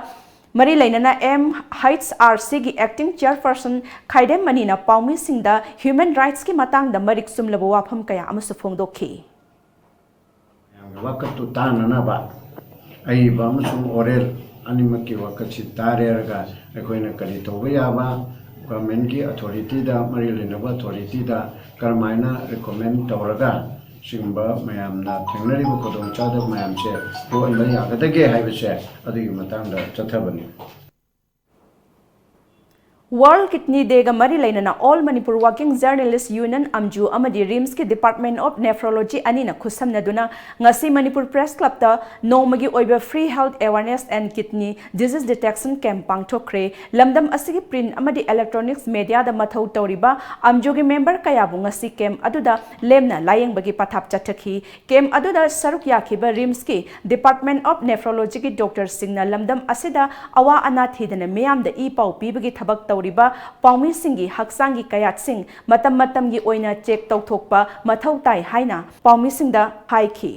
ꯃꯔꯤ ꯂꯩꯅꯅ M H R Cꯒꯤ acting chairperson Khaidem ꯃꯅꯤꯅ ꯄꯥꯎꯃꯤꯁꯤꯡꯗ ꯍ꯭ꯌꯨꯃꯦꯟ ꯔꯥꯏꯠꯁꯀꯤ ꯃꯇꯥꯡꯗ ꯃꯔꯤꯛ ꯆꯨꯝꯂꯕ ꯋꯥꯐꯝ ꯀꯌꯥ ꯑꯃꯁꯨ ꯐꯣꯡꯗꯣꯛꯈꯤ꯫ ꯃꯌꯥꯝꯒꯤ ꯋꯥꯀꯠꯇꯨ ꯇꯥꯅꯅꯕ ꯑꯏꯕ ꯑꯃꯁꯨꯡ oral ꯑꯅꯤꯃꯛꯀꯤ ꯋꯥꯀꯠꯁꯤ ꯇꯥꯔꯦꯔꯒ ꯑꯩꯈꯣꯏꯅ ꯀꯔꯤ ꯇꯧꯕ ꯌꯥꯕ governmentꯀꯤ authorityꯗ, ꯃꯔꯤ ꯂꯩꯅꯕ authorityꯗ ꯀꯔꯝꯍꯥꯏꯅ recommend ꯇꯧꯔꯒ ꯁꯤꯒꯨꯝꯕ ꯃꯌꯥꯝꯅ ꯊꯦꯡꯅꯔꯤꯕ ꯈꯨꯗꯣꯡꯆꯥꯗꯕ ꯃꯌꯥꯝꯁꯦ ꯀꯣꯛꯍꯟꯕ ꯌꯥꯒꯗꯒꯦ ꯍꯥꯏꯕꯁꯦ ꯑꯗꯨꯒꯤ ꯃꯇꯥꯡꯗ ꯆꯠꯊꯕꯅꯤ꯫ World Kidney Day ꯒ ꯃꯔꯤ ꯂꯩꯅꯅ All Manipur Working Journalist Union, ꯑꯝꯖꯨ, ꯑꯃꯗꯤ ꯔꯤꯝꯁꯀꯤ Department of Nephrology ꯑꯅꯤꯅ ꯈꯨꯠꯁꯝꯅꯗꯨꯅ ꯉꯁꯤ ꯃꯅꯤꯄꯨꯔ Press Club ꯇ ꯅꯣꯡꯃꯒꯤ ꯑꯣꯏꯕ Free Health Awareness and Kidney Disease Detection Camp ꯄꯥꯡꯊꯣꯛꯈ꯭ꯔꯦ꯫ ꯂꯝꯗꯝ ꯑꯁꯤꯒꯤ print ꯑꯃꯗꯤ electronics media ꯗ ꯃꯊꯧ ꯇꯧꯔꯤꯕ ꯑꯝꯖꯨꯒꯤ member ꯀꯌꯥꯕꯨ ꯉꯁꯤ camp ꯑꯗꯨꯗ ꯂꯦꯝꯅ ꯂꯥꯌꯦꯡꯕꯒꯤ ꯄꯊꯥꯞ ꯆꯠꯊꯈꯤ꯫ Camp ꯑꯗꯨꯗ ꯁꯔꯨꯛ ꯌꯥꯈꯤꯕ ꯔꯤꯝꯁꯀꯤ Department of Nephrology ꯒꯤ doctor ꯁꯤꯡꯅ ꯂꯝꯗꯝ ꯑꯁꯤꯗ ꯑꯋꯥ ꯑꯅꯥ ꯊꯤꯗꯅ ꯃꯤꯌꯥꯝꯗ ꯏ ꯄꯥꯎ ꯄꯤꯕꯒꯤ ꯊꯕꯛ ꯇꯧꯔꯤꯕ ꯄꯥꯎꯃꯤꯁꯤꯡꯒꯤ ꯍꯛꯆꯥꯡꯒꯤ ꯀꯌꯥꯠꯁꯤꯡ ꯃꯇꯝ ꯃꯇꯝꯒꯤ ꯑꯣꯏꯅ check ꯇꯧꯊꯣꯛꯄ ꯃꯊꯧ ꯇꯥꯏ ꯍꯥꯏꯅ ꯄꯥꯎꯃꯤꯁꯤꯡꯗ ꯍꯥꯏꯈꯤ꯫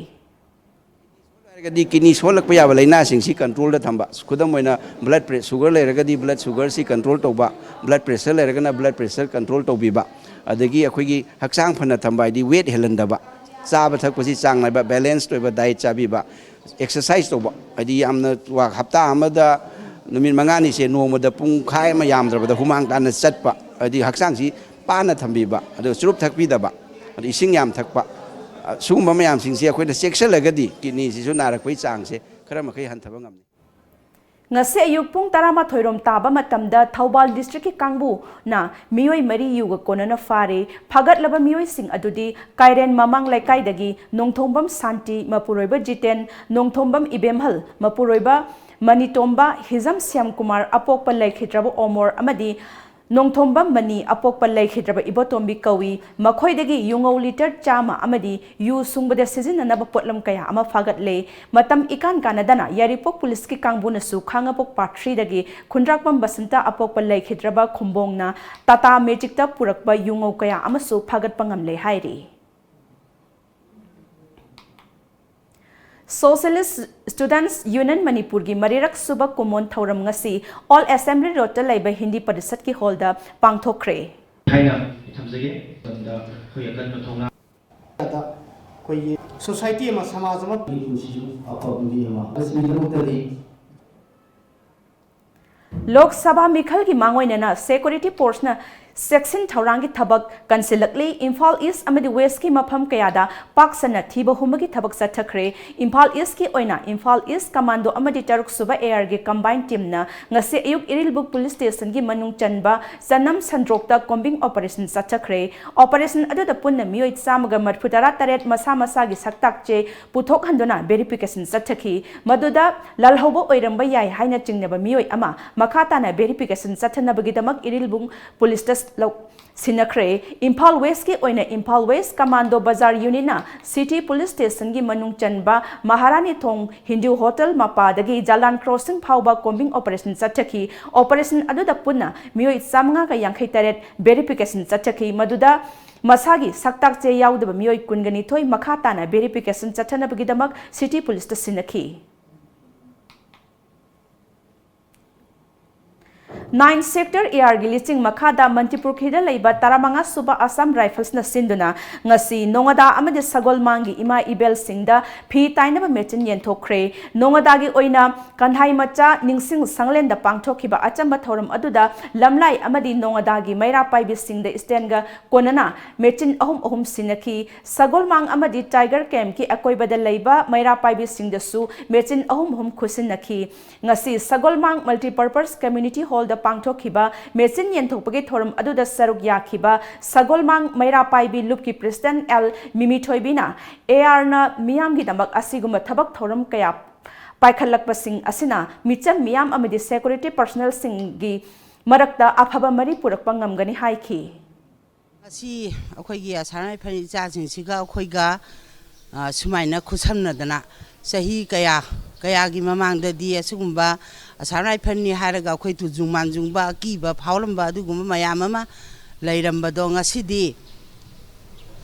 ꯍꯥꯏꯔꯒꯗꯤ ꯀꯤꯗꯅꯤ ꯁꯣꯛꯍꯜꯂꯛꯄ ꯌꯥꯕ ꯂꯥꯏꯅꯥꯁꯤꯡꯁꯤ control ꯗ ꯊꯝꯕ, ꯈꯨꯗꯝ ꯑꯣꯏꯅ blood pre- sugar ꯂꯩꯔꯒꯗꯤ blood sugar ꯁꯤ control ꯇꯧꯕ, blood pressure ꯂꯩꯔꯒꯅ blood pressure control ꯇꯧꯕꯤꯕ, ꯑꯗꯒꯤ ꯑꯩꯈꯣꯏꯒꯤ ꯍꯛꯆꯥꯡ ꯐꯅ ꯊꯝꯕ ꯍꯥꯏꯗꯤ weight ꯍꯦꯜꯍꯟꯗꯕ, ꯆꯥꯕ ꯊꯛꯄꯁꯤ ꯆꯥꯡ ꯅꯥꯏꯕ balanced ꯑꯣꯏꯕ diet ꯆꯥꯕꯤꯕ, exercise ꯇꯧꯕ, ꯍꯥꯏꯗꯤ ꯌꯥꯝꯅ ꯋꯥ- ꯍꯞꯇꯥ ꯑꯃꯗ ꯅꯨꯃꯤꯠ ꯃꯉꯥꯅꯤꯁꯦ ꯅꯣꯡꯃꯗ ꯄꯨꯡꯈꯥꯏ ꯑꯃ ꯌꯥꯝꯗ꯭ꯔꯕꯗ ꯍꯨꯃꯥꯡ ꯇꯥꯅ ꯆꯠꯄ, ꯍꯥꯏꯗꯤ ꯍꯛꯆꯥꯡꯁꯤ ꯄꯥꯅ ꯊꯝꯕꯤꯕ, ꯑꯗꯨꯒ ꯆꯨꯔꯨꯞ ꯊꯛꯄꯤꯗꯕ, ꯑꯗꯨ ꯏꯁꯤꯡ ꯌꯥꯝ ꯊꯛꯄ, ꯑ, ꯁꯤꯒꯨꯝꯕ ꯃꯌꯥꯝꯁꯤꯡꯁꯦ ꯑꯩꯈꯣꯏꯅ ꯆꯦꯛꯁꯤꯜꯂꯒꯗꯤ ꯀꯤꯗꯅꯤꯁꯤꯁꯨ ꯅꯥꯔꯛꯄꯒꯤ ꯆꯥꯡꯁꯦ ꯈꯔ ꯃꯈꯩ ꯍꯟꯊꯕ ꯉꯝꯅꯤ꯫ ꯉꯁꯤ ꯑꯌꯨꯛ ꯄꯨꯡ ꯇꯔꯥꯃꯥꯊꯣꯏ ꯔꯣꯝ ꯇꯥꯕ ꯃꯇꯝꯗ ꯊꯧꯕꯥꯜ district ꯀꯤ ꯀꯥꯡꯕꯨꯅ ꯃꯤꯑꯣꯏ ꯃꯔꯤ ꯌꯨꯒ ꯀꯣꯟꯅꯅ ꯐꯥꯔꯦ꯫ ꯐꯥꯒꯠꯂꯕ ꯃꯤꯑꯣꯏꯁꯤꯡ ꯑꯗꯨꯗꯤ ꯀꯥꯏꯔꯦꯟ ꯃꯃꯥꯡ ꯂꯩꯀꯥꯏꯗꯒꯤ ꯅꯣꯡꯊꯣꯡꯕꯝ ꯁꯥꯟꯇꯤ, ꯃꯄꯨꯔꯣꯏꯕ ꯖꯤꯇꯦꯟ, ꯅꯣꯡꯊꯣꯡꯕꯝ ꯏꯕꯦꯝꯍꯜ, ꯃꯄꯨꯔꯣꯏꯕ ꯃꯅꯤꯇꯣꯝꯕ, ꯍꯤꯖꯝ ꯁ꯭ꯌꯥꯝꯀꯨꯃꯥꯔ, ꯑꯄꯣꯛꯄ ꯂꯩꯈꯤꯗ꯭ꯔꯕ ꯑꯣꯃꯣꯔ ꯑꯃꯗꯤ ꯅꯣꯡꯊꯣꯝꯕꯝ ꯃꯅꯤ, ꯑꯄꯣꯛꯄ ꯂꯩꯈꯤꯗ꯭ꯔꯕ ꯏꯕꯣꯇꯣꯝꯕꯤ ꯀꯧꯏ꯫ ꯃꯈꯣꯏꯗꯒꯤ ꯌꯨꯉꯧ litre ꯆꯥꯝꯃ ꯑꯃꯗꯤ ꯌꯨ ꯁꯨꯡꯕꯗ ꯁꯤꯖꯤꯟꯅꯅꯕ ꯄꯣꯠꯂꯝ ꯀꯌꯥ ꯑꯃ ꯐꯥꯒꯠꯂꯦ꯫ ꯃꯇꯝ ꯏꯀꯥꯟ ꯀꯥꯟꯅꯗꯅ ꯌꯥꯏꯔꯤꯄꯣꯛ ꯄꯨꯂꯤꯁꯀꯤ ꯀꯥꯡꯕꯨꯅꯁꯨ ꯈꯥꯉꯕꯣꯛ part three ꯗꯒꯤ ꯈꯨꯟꯗ꯭ꯔꯥꯛꯄꯝ ꯕꯁꯟꯇ, ꯑꯄꯣꯛꯄ ꯂꯩꯈꯤꯗ꯭ꯔꯕ ꯈꯨꯝꯕꯣꯡꯅ Tata Magic ꯇ ꯄꯨꯔꯛꯄ ꯌꯨꯉꯧ ꯀꯌꯥ ꯑꯃꯁꯨ ꯐꯥꯒꯠꯄ ꯉꯝꯂꯦ ꯍꯥꯏꯔꯤ꯫ Socialist Students Union ꯃꯅꯤꯄꯨꯔꯒꯤ ꯃꯔꯤꯔꯛ ꯁꯨꯕ ꯀꯨꯃꯣꯟ ꯊꯧꯔꯝ ꯉꯁꯤ Old Assembly Road ꯇ ꯂꯩꯕ ꯍꯤꯟꯗꯤ ꯄꯔꯤꯁꯠꯀꯤ hall ꯗ ꯄꯥꯡꯊꯣꯛꯈ꯭ꯔꯦ꯫ ꯍꯥꯏꯅ ꯑꯩ ꯊꯝꯖꯒꯦ꯫ ꯃꯇꯝꯗ ꯑꯩꯈꯣꯏ ꯑꯀꯟꯕ ꯊꯧꯅꯥ ꯑꯩꯈꯣꯏꯒꯤ society ꯑꯃ, ꯁꯃꯥꯖ ꯑꯃ꯫ ꯃꯅꯤꯄꯨꯔꯁꯤꯁꯨ ꯑꯐꯕ ꯃꯤ ꯑꯃ ꯑꯁꯤꯒꯤꯗꯃꯛꯇꯗꯤ ꯂꯣꯛ ꯁꯚꯥ ꯃꯤꯈꯜꯒꯤ ꯃꯥꯡꯑꯣꯏꯅꯅ security force ꯅ ꯆꯦꯛꯁꯤꯟ ꯊꯧꯔꯥꯡꯒꯤ ꯊꯕꯛ ꯀꯟꯁꯤꯜꯂꯛꯂꯤ꯫ ꯏꯝꯐꯥꯜ ꯏꯁ ꯑꯃꯗꯤ ꯋꯦꯁꯀꯤ ꯃꯐꯝ ꯀꯌꯥꯗ ꯄꯥꯛ ꯁꯟꯅ ꯊꯤꯕ ꯍꯨꯝꯕꯒꯤ ꯊꯕꯛ ꯆꯠꯊꯈ꯭ꯔꯦ꯫ ꯏꯝꯐꯥꯜ ꯏꯁꯀꯤ ꯑꯣꯏꯅ ꯏꯝꯐꯥꯜ ꯏꯁ ꯀꯃꯥꯟꯗꯣ ꯑꯃꯗꯤ ꯇꯔꯨꯛ ꯁꯨꯕ ꯑꯦ ꯑꯥꯔꯒꯤ ꯀꯝꯕꯥꯏꯟ ꯇꯤꯝꯅ ꯉꯁꯤ ꯑꯌꯨꯛ ꯏꯔꯤꯜꯕꯨꯛ ꯄꯨꯂꯤꯁ ꯁ꯭ꯇꯦꯁꯟꯒꯤ ꯃꯅꯨꯡ ꯆꯟꯕ ꯆꯅꯝ ꯁꯟꯗ꯭ꯔꯣꯛꯇ ꯀꯣꯝꯕꯤꯡ ꯑꯣꯄꯔꯦꯁꯟ ꯆꯠꯊꯈ꯭ꯔꯦ꯫ ꯑꯣꯄꯔꯦꯁꯟ ꯑꯗꯨꯗ ꯄꯨꯟꯅ ꯃꯤꯑꯣꯏ ꯆꯥꯝꯃꯒ ꯃꯔꯤꯐꯨ ꯇꯔꯥ ꯇꯔꯦꯠ ꯃꯁꯥ ꯃꯁꯥꯒꯤ ꯁꯛꯇꯥꯛ ꯆꯦ ꯄꯨꯊꯣꯛꯍꯟꯗꯨꯅ ꯚꯦꯔꯤꯐꯤꯀꯦꯁꯟ ꯆꯠꯊꯈꯤ꯫ ꯃꯗꯨꯗ ꯂꯥꯜꯍꯧꯕ ꯑꯣꯏꯔꯝꯕ ꯌꯥꯏ ꯍꯥꯏꯅ ꯆꯤꯡꯅꯕ ꯃꯤꯑꯣꯏ ꯑꯃ ꯃꯈꯥ ꯇꯥꯅ ꯚꯦꯔꯤꯐꯤꯀꯦꯁꯟ ꯆꯠꯊꯅꯕꯒꯤꯗꯃꯛ ꯏꯔꯤꯜꯕꯨꯡ ꯄꯨꯂꯤꯁꯇ ꯂꯧ-, ꯁꯤꯟꯅꯈ꯭ꯔꯦ꯫ ꯏꯝꯐꯥꯜ ꯋꯦꯁꯀꯤ ꯑꯣꯏꯅ ꯏꯝꯐꯥꯜ ꯋꯦꯁ ꯀꯃꯥꯟꯗꯣ ꯕꯖꯥꯔ ꯌꯨꯅꯤꯠꯅ ꯁꯤꯇꯤ ꯄꯨꯂꯤꯁ ꯁ꯭ꯇꯦꯁꯟꯒꯤ ꯃꯅꯨꯡ ꯆꯟꯕ ꯃꯍꯥꯔꯥꯅꯤ ꯊꯣꯡ ꯍꯤꯟꯗꯨ ꯍꯣꯇꯦꯜ ꯃꯄꯥꯗꯒꯤ ꯖꯂꯥꯟ ꯀ꯭ꯔꯣꯁꯤꯡ ꯐꯥꯎꯕ ꯀꯣꯝꯕꯤꯡ ꯑꯣꯄꯔꯦꯁꯟ ꯆꯠꯊꯈꯤ꯫ ꯑꯣꯄꯔꯦꯁꯟ ꯑꯗꯨꯗ ꯄꯨꯟꯅ ꯃꯤꯑꯣꯏ ꯆꯥꯝꯃꯉꯥꯒ ꯌꯥꯡꯈꯩ ꯇꯔꯦꯠ ꯚꯦꯔꯤꯐꯤꯀꯦꯁꯟ ꯆꯠꯊꯈꯤ꯫ ꯃꯗꯨꯗ ꯃꯁꯥꯒꯤ ꯁꯛꯇꯥꯛ ꯆꯦ ꯌꯥꯎꯗꯕ ꯃꯤꯑꯣꯏ ꯀꯨꯟꯒ ꯅꯤꯊꯣꯏ ꯃꯈꯥ ꯇꯥꯅ ꯚꯦꯔꯤꯐꯤꯀꯦꯁꯟ ꯆꯠꯊꯅꯕꯒꯤꯗꯃꯛ ꯁꯤꯇꯤ ꯄꯨꯂꯤꯁꯇ ꯁꯤꯟꯅꯈꯤ꯫ ꯅꯥꯏꯟ ꯁꯦꯛꯇꯔ ꯑꯦ ꯑꯥꯔꯒꯤ ꯂꯤꯆꯤꯡ ꯃꯈꯥꯗ ꯃꯟꯇꯤꯄꯨꯔ ꯈꯤꯗ ꯂꯩꯕ ꯇꯔꯥꯃꯉꯥ ꯁꯨꯕ ꯑꯁꯥꯝ ꯔꯥꯏꯐꯜꯁꯅ ꯁꯤꯟꯗꯨꯅ ꯉꯁꯤ ꯅꯣꯉꯥꯗꯥ ꯑꯃꯗꯤ ꯁꯒꯣꯜꯃꯥꯡꯒꯤ ꯏꯃꯥ ꯏꯕꯦꯜꯁꯤꯡꯗ ꯐꯤ ꯇꯥꯏꯅꯕ ꯃꯦꯆꯤꯟ ꯌꯦꯟꯊꯣꯛꯈ꯭ꯔꯦ꯫ ꯅꯣꯉꯥꯗꯥꯒꯤ ꯑꯣꯏꯅ ꯀꯟꯍꯥꯏ ꯃꯆꯥ ꯅꯤꯡꯁꯤꯡ ꯁꯪꯂꯦꯟꯗ ꯄꯥꯡꯊꯣꯛꯈꯤꯕ ꯑꯆꯝꯕ ꯊꯧꯔꯝ ꯑꯗꯨꯗ ꯂꯝꯂꯥꯏ ꯑꯃꯗꯤ ꯅꯣꯉꯥꯗꯥꯒꯤ ꯃꯩꯔꯥ ꯄꯥꯏꯕꯤꯁꯤꯡꯗ ꯁ꯭ꯇꯦꯟꯒ ꯀꯣꯟꯅꯅ ꯃꯦꯆꯤꯟ ꯑꯍꯨꯝ ꯑꯍꯨꯝ ꯁꯤꯟꯅꯈꯤ꯫ ꯁꯒꯣꯜꯃꯥꯡ ꯑꯃꯗꯤ ꯇꯥꯏꯒꯔ ꯀꯦꯝꯞꯀꯤ ꯑꯀꯣꯏꯕꯗ ꯂꯩꯕ ꯃꯩꯔꯥ ꯄꯥꯏꯕꯤꯁꯤꯡꯗꯁꯨ ꯃꯦꯆꯤꯟ ꯑꯍꯨꯝ ꯑꯍꯨꯝ ꯈꯨꯠꯁꯤꯟꯅꯈꯤ꯫ ꯉꯁꯤ ꯁꯒꯣꯜꯃꯥꯡ ꯃꯜꯇꯤꯄꯔꯄꯁ ꯀꯝꯃ꯭ꯌꯨꯅꯤꯇꯤ ꯍꯣꯜꯗ ꯄꯥꯡꯊꯣꯛꯈꯤꯕ ꯃꯦꯆꯤꯟ ꯌꯦꯟꯊꯣꯛꯄꯒꯤ ꯊꯧꯔꯝ ꯑꯗꯨꯗ ꯁꯔꯨꯛ ꯌꯥꯈꯤꯕ ꯁꯒꯣꯜꯃꯥꯡ ꯃꯩꯔꯥ ꯄꯥꯏꯕꯤ ꯂꯨꯞꯀꯤ ꯄ꯭ꯔꯦꯁꯤꯗꯦꯟꯠ ꯑꯦꯜ ꯃꯤꯃꯤꯊꯣꯏꯕꯤꯅ ꯑꯦ ꯑꯥꯔꯅ ꯃꯤꯌꯥꯝꯒꯤꯗꯃꯛ ꯑꯁꯤꯒꯨꯝꯕ ꯊꯕꯛ ꯊꯧꯔꯝ ꯀꯌꯥ ꯄꯥꯏꯈꯠꯂꯛꯄꯁꯤꯡ ꯑꯁꯤꯅ ꯃꯤꯆꯝ ꯃꯤꯌꯥꯝ ꯑꯃꯗꯤ ꯁꯦꯀ꯭ꯌꯨꯔꯤꯇꯤ ꯄꯔꯁꯣꯅꯦꯜꯁꯤꯡꯒꯤ ꯃꯔꯛꯇ ꯑꯐꯕ ꯃꯔꯤ ꯄꯨꯔꯛꯄ ꯉꯝꯒꯅꯤ ꯍꯥꯏꯈꯤ꯫ ꯉꯁꯤ ꯑꯩꯈꯣꯏꯒꯤ ꯑꯁꯥꯝ ꯔꯥꯏꯐꯜ ꯏꯆꯥꯁꯤꯡꯁꯤꯒ ꯑꯩꯈꯣꯏꯒ, ꯑ, ꯁꯨꯃꯥꯏꯅ ꯈꯨꯠꯁꯝꯅꯗꯅ ꯆꯍꯤ ꯀꯌꯥ, ꯀꯌꯥꯒꯤ ꯃꯃꯥꯡꯗꯗꯤ ꯑꯁꯤꯒꯨꯝꯕ ꯑꯁꯥꯝ ꯔꯥꯏꯐꯜꯅꯤ ꯍꯥꯏꯔꯒ ꯑꯩꯈꯣꯏ ꯇꯨꯖꯨꯡ ꯃꯥꯟꯖꯨꯡꯕ, ꯑꯀꯤꯕ ꯐꯥꯎꯔꯝꯕ ꯑꯗꯨꯒꯨꯝꯕ ꯃꯌꯥꯝ ꯑꯃ ꯂꯩꯔꯝꯕꯗꯣ ꯉꯁꯤꯗꯤ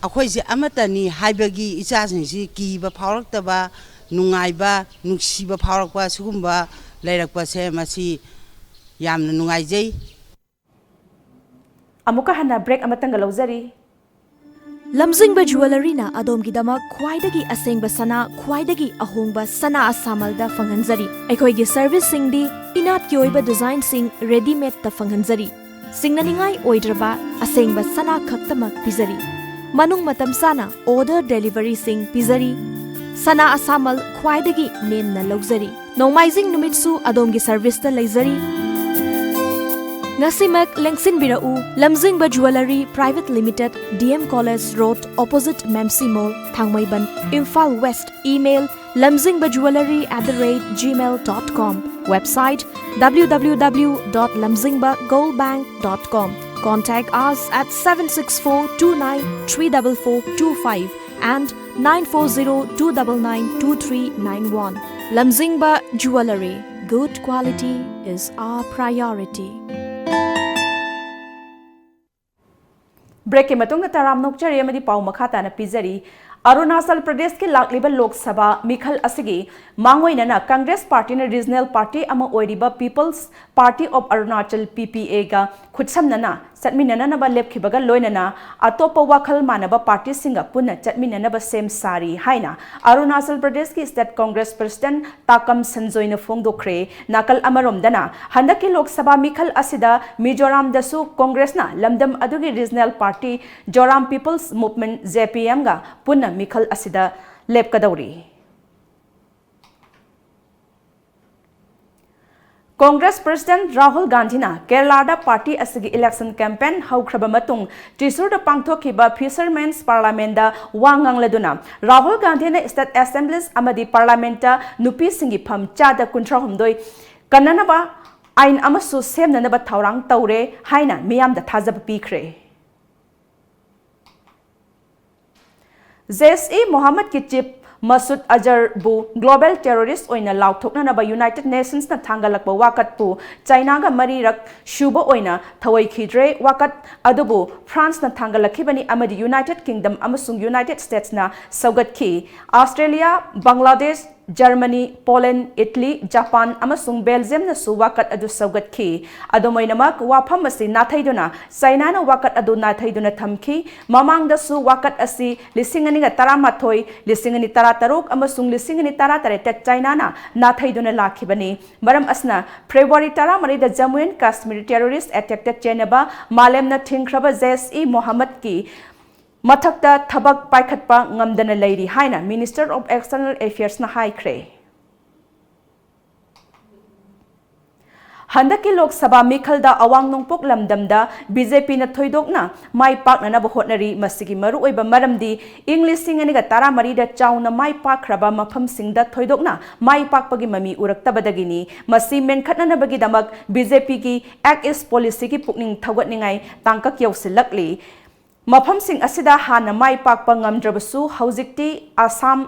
ꯑꯩꯈꯣꯏꯁꯦ ꯑꯃꯠꯇꯅꯤ ꯍꯥꯏꯕꯒꯤ ꯏꯆꯥꯁꯤꯡꯁꯤ ꯀꯤꯕ ꯐꯥꯎꯔꯛꯇꯕ, ꯅꯨꯡꯉꯥꯏꯕ, ꯅꯨꯡꯁꯤꯕ ꯐꯥꯎꯔꯛꯄ ꯁꯤꯒꯨꯝꯕ ꯂꯩꯔꯛꯄꯁꯦ ꯃꯁꯤ ꯌꯥꯝꯅ ꯅꯨꯡꯉꯥꯏꯖꯩ꯫ ꯑꯃꯨꯛꯀ ꯍꯟꯅ ꯕ꯭ꯔꯦꯛ ꯑꯃꯇꯪꯒ ꯂꯧꯖꯔꯤ꯫ ꯂꯝꯖꯤꯡꯕ ꯖꯨꯋꯦꯂꯔꯤꯅ ꯑꯗꯣꯝꯒꯤꯗꯃꯛ ꯈ꯭ꯋꯥꯏꯗꯒꯤ ꯑꯁꯦꯡꯕ ꯁꯅꯥ, ꯈ꯭ꯋꯥꯏꯗꯒꯤ ꯑꯍꯣꯡꯕ ꯁꯅꯥ ꯑꯁꯥꯃꯜꯗ ꯐꯪꯍꯟꯖꯔꯤ꯫ ꯑꯩꯈꯣꯏꯒꯤ ꯁꯔꯚꯤꯁꯁꯤꯡꯗꯤ ꯏꯅꯥꯠꯀꯤ ꯑꯣꯏꯕ ꯗꯤꯖꯥꯏꯟꯁꯤꯡ ꯔꯦꯗꯤꯃꯦꯗꯇ ꯐꯪꯍꯟꯖꯔꯤ꯫ ꯁꯤꯡꯅꯅꯤꯡꯉꯥꯏ ꯑꯣꯏꯗ꯭ꯔꯕ ꯑꯁꯦꯡꯕ ꯁꯅꯥ ꯈꯛꯇꯃꯛ ꯄꯤꯖꯔꯤ꯫ ꯃꯅꯨꯡ ꯃꯇꯝ ꯆꯥꯅ order deliveryꯁꯤꯡ ꯄꯤꯖꯔꯤ꯫ ꯁꯅꯥ ꯑꯁꯥꯃꯜ ꯈ꯭ꯋꯥꯏꯗꯒꯤ ꯅꯦꯝꯅ ꯂꯧꯖꯔꯤ꯫ ꯅꯣꯡꯃꯥꯏꯖꯤꯡ ꯅꯨꯃꯤꯠꯁꯨ ꯑꯗꯣꯝꯒꯤ serviceꯇ ꯂꯩꯖꯔꯤ꯫ ꯉꯁꯤꯃꯛ ꯂꯦꯡꯁꯤꯟꯕꯤꯔꯛꯎ, ꯂꯝꯖꯤꯡꯕ Jewellery Private Limited, D M College Road, opposite Mamsi Mall, Thangmeiband, Imphal West. Email: lamzingba jewellery at the rate gmail dot com. Website: W W W dot lamzingba gold bank dot com. Contact us at seven six four two nine three double four two five and nine four zero two double nine two three nine one. Lamzingba Jewellery. Good quality is our priority. Breakꯀꯤ ꯃꯇꯨꯡꯗ ꯇꯔꯥꯝ ꯅꯣꯛꯆꯔꯤ ꯑꯃꯗꯤ ꯄꯥꯎ ꯃꯈꯥ ꯇꯥꯅ ꯄꯤꯖꯔꯤ꯫ ꯑꯔꯨꯅꯥꯆꯜ ꯄ꯭ꯔꯗꯦꯁꯀꯤ ꯂꯥꯛꯂꯤꯕ ꯂꯣꯛ ꯁꯚꯥ ꯃꯤꯈꯜ ꯑꯁꯤꯒꯤ ꯃꯥꯡꯑꯣꯏꯅꯅ Congress partyꯅ regional party ꯑꯃ ꯑꯣꯏꯔꯤꯕ People's Party of Arunachal, P P Aꯒ ꯈꯨꯠꯁꯝꯅꯅ ꯆꯠꯃꯤꯟꯅꯅꯕ ꯂꯦꯞꯈꯤꯕꯒ ꯂꯣꯏꯅꯅ ꯑꯇꯣꯞꯄ ꯋꯥꯈꯜ ꯃꯥꯟꯅꯕ partyꯁꯤꯡꯒ ꯄꯨꯟꯅ ꯆꯠꯃꯤꯟꯅꯅꯕ ꯁꯦꯝ ꯁꯥꯔꯤ ꯍꯥꯏꯅ ꯑꯔꯨꯅꯥꯆꯜ ꯄ꯭ꯔꯗꯦꯁꯀꯤ State Congress President ꯇꯥꯀꯝ ꯁꯟꯖꯣꯏꯅ ꯐꯣꯡꯗꯣꯛꯈ꯭ꯔꯦ꯫ ꯅꯥꯀꯜ ꯑꯃꯔꯣꯝꯗꯅ, ꯍꯟꯗꯛꯀꯤ ꯂꯣꯛ ꯁꯚꯥ ꯃꯤꯈꯜ ꯑꯁꯤꯗ ꯃꯤꯖꯣꯔꯥꯝꯗꯁꯨ Congressꯅ ꯂꯝꯗꯝ ꯑꯗꯨꯒꯤ regional party Zoram People's Movement, Z P Mꯒ ꯄꯨꯟꯅ ꯃꯤꯈꯜ ꯑꯁꯤꯗ ꯂꯦꯞꯀꯗꯧꯔꯤ꯫ Congress President ꯔꯥꯍꯨꯜ ꯒꯥꯟꯙꯤꯅ ꯀꯦꯔꯂꯥꯗ party ꯑꯁꯤꯒꯤ election campaign ꯍꯧꯈ꯭ꯔꯕ ꯃꯇꯨꯡ ꯇ꯭ꯔꯤꯁꯨꯔꯗ ꯄꯥꯡꯊꯣꯛꯈꯤꯕ Fishermen's Parliamentꯗ ꯋꯥ ꯉꯥꯡꯂꯗꯨꯅ, ꯔꯥꯍꯨꯜ ꯒꯥꯟꯙꯤꯅ state assemblies ꯑꯃꯗꯤ parliamentꯇ ꯅꯨꯄꯤꯁꯤꯡꯒꯤ ꯐꯝ ꯆꯥꯗ ꯀꯨꯟꯊ꯭ꯔꯥꯍꯨꯝꯗꯣꯏ ꯀꯟꯅꯅꯕ ꯑꯥꯏꯟ ꯑꯃꯁꯨ ꯁꯦꯝꯅꯅꯕ ꯊꯧꯔꯥꯡ ꯇꯧꯔꯦ ꯍꯥꯏꯅ ꯃꯤꯌꯥꯝꯗ ꯊꯥꯖꯕ ꯄꯤꯈ꯭ꯔꯦ꯫ Jaish-e-Mohammadꯀꯤ chief ꯃꯁꯨꯗ ꯑꯖꯍꯔꯕꯨ global terrorist ꯑꯣꯏꯅ ꯂꯥꯎꯊꯣꯛꯅꯅꯕ United Nationsꯅ ꯊꯥꯡꯒꯠꯂꯛꯄ ꯋꯥꯀꯠꯄꯨ ꯆꯥꯏꯅꯥꯒ ꯃꯔꯤꯔꯛ ꯁꯨꯕ ꯑꯣꯏꯅ ꯊꯧꯑꯣꯏꯈꯤꯗ꯭ꯔꯦ꯫ ꯋꯥꯀꯠ ꯑꯗꯨꯕꯨ ꯐ꯭ꯔꯥꯟꯁꯅ ꯊꯥꯡꯒꯠꯂꯛꯈꯤꯕꯅꯤ ꯑꯃꯗꯤ United Kingdom ꯑꯃꯁꯨꯡ United Statesꯅ ꯁꯧꯒꯠꯈꯤ꯫ Australia, Bangladesh, Germany, Poland, Italy, Japan ꯑꯃꯁꯨꯡ ꯕꯦꯜꯖꯤꯌꯝꯅꯁꯨ ꯋꯥꯀꯠ ꯑꯗꯨ ꯁꯧꯒꯠꯈꯤ꯫ ꯑꯗꯨꯝ ꯑꯣꯏꯅꯃꯛ, ꯋꯥꯐꯝ ꯑꯁꯤ ꯅꯥꯊꯩꯗꯨꯅ ꯆꯥꯏꯅꯥꯅ ꯋꯥꯀꯠ ꯑꯗꯨ ꯅꯥꯊꯩꯗꯨꯅ ꯊꯝꯈꯤ꯫ ꯃꯃꯥꯡꯗꯁꯨ ꯋꯥꯀꯠ ꯑꯁꯤ ꯂꯤꯁꯤꯡ ꯑꯅꯤꯒ ꯇꯔꯥꯃꯥꯊꯣꯏ, ꯂꯤꯁꯤꯡ ꯑꯅꯤ ꯇꯔꯥꯇꯔꯨꯛ ꯑꯃꯁꯨꯡ ꯂꯤꯁꯤꯡ ꯑꯅꯤ ꯇꯔꯥꯇꯔꯦꯠꯇ ꯆꯥꯏꯅꯥꯅ ꯅꯥꯊꯩꯗꯨꯅ ꯂꯥꯛꯈꯤꯕꯅꯤ꯫ ꯃꯔꯝ ꯑꯁꯤꯅ, ꯐꯦꯕ꯭ꯔꯨꯋꯥꯔꯤ ꯇꯔꯥꯃꯔꯤꯗ Jammu and Kashmir terrorist attack ꯆꯦꯟꯅꯕ ꯃꯥꯂꯦꯝꯅ ꯊꯤꯡꯈ꯭ꯔꯕ ꯖꯩꯁ ꯏ ꯃꯣꯍꯝꯃꯗꯀꯤ ꯃꯊꯛꯇ ꯊꯕꯛ ꯄꯥꯏꯈꯠꯄ ꯉꯝꯗꯅ ꯂꯩꯔꯤ ꯍꯥꯏꯅ Minister of External Affairsꯅ ꯍꯥꯏꯈ꯭ꯔꯦ꯫ ꯍꯟꯗꯛꯀꯤ ꯂꯣꯛ ꯁꯚꯥ ꯃꯤꯈꯜꯗ ꯑꯋꯥꯡ ꯅꯣꯡꯄꯣꯛ ꯂꯝꯗꯝꯗ ꯕꯤ ꯖꯦ ꯄꯤꯅ ꯊꯣꯏꯗꯣꯛꯅ ꯃꯥꯏ ꯄꯥꯛꯅꯅꯕ ꯍꯣꯠꯅꯔꯤ꯫ ꯃꯁꯤꯒꯤ ꯃꯔꯨꯑꯣꯏꯕ ꯃꯔꯝꯗꯤ ꯏꯪ ꯂꯤꯁꯤꯡ ꯑꯅꯤꯒ ꯇꯔꯥꯃꯔꯤꯗ ꯆꯥꯎꯅ ꯃꯥꯏ ꯄꯥꯛꯈ꯭ꯔꯕ ꯃꯐꯝꯁꯤꯡꯗ ꯊꯣꯏꯗꯣꯛꯅ ꯃꯥꯏ ꯄꯥꯛꯄꯒꯤ ꯃꯃꯤ ꯎꯔꯛꯇꯕꯗꯒꯤꯅꯤ꯫ ꯃꯁꯤ ꯃꯦꯟꯈꯠꯅꯅꯕꯒꯤꯗꯃꯛ ꯕꯤ ꯖꯦ ꯄꯤꯒꯤ Act East Policyꯒꯤ ꯄꯨꯛꯅꯤꯡ ꯊꯧꯒꯠꯅꯤꯡꯉꯥꯏ ꯇꯥꯡꯀꯛ ꯌꯧꯁꯤꯜꯂꯛꯂꯤ꯫ ꯃꯐꯝꯁꯤꯡ ꯑꯁꯤꯗ ꯍꯥꯟꯅ ꯃꯥꯏ ꯄꯥꯛꯄ ꯉꯝꯗ꯭ꯔꯕꯁꯨ, ꯍꯧꯖꯤꯛꯇꯤ ꯑꯁꯥꯝ,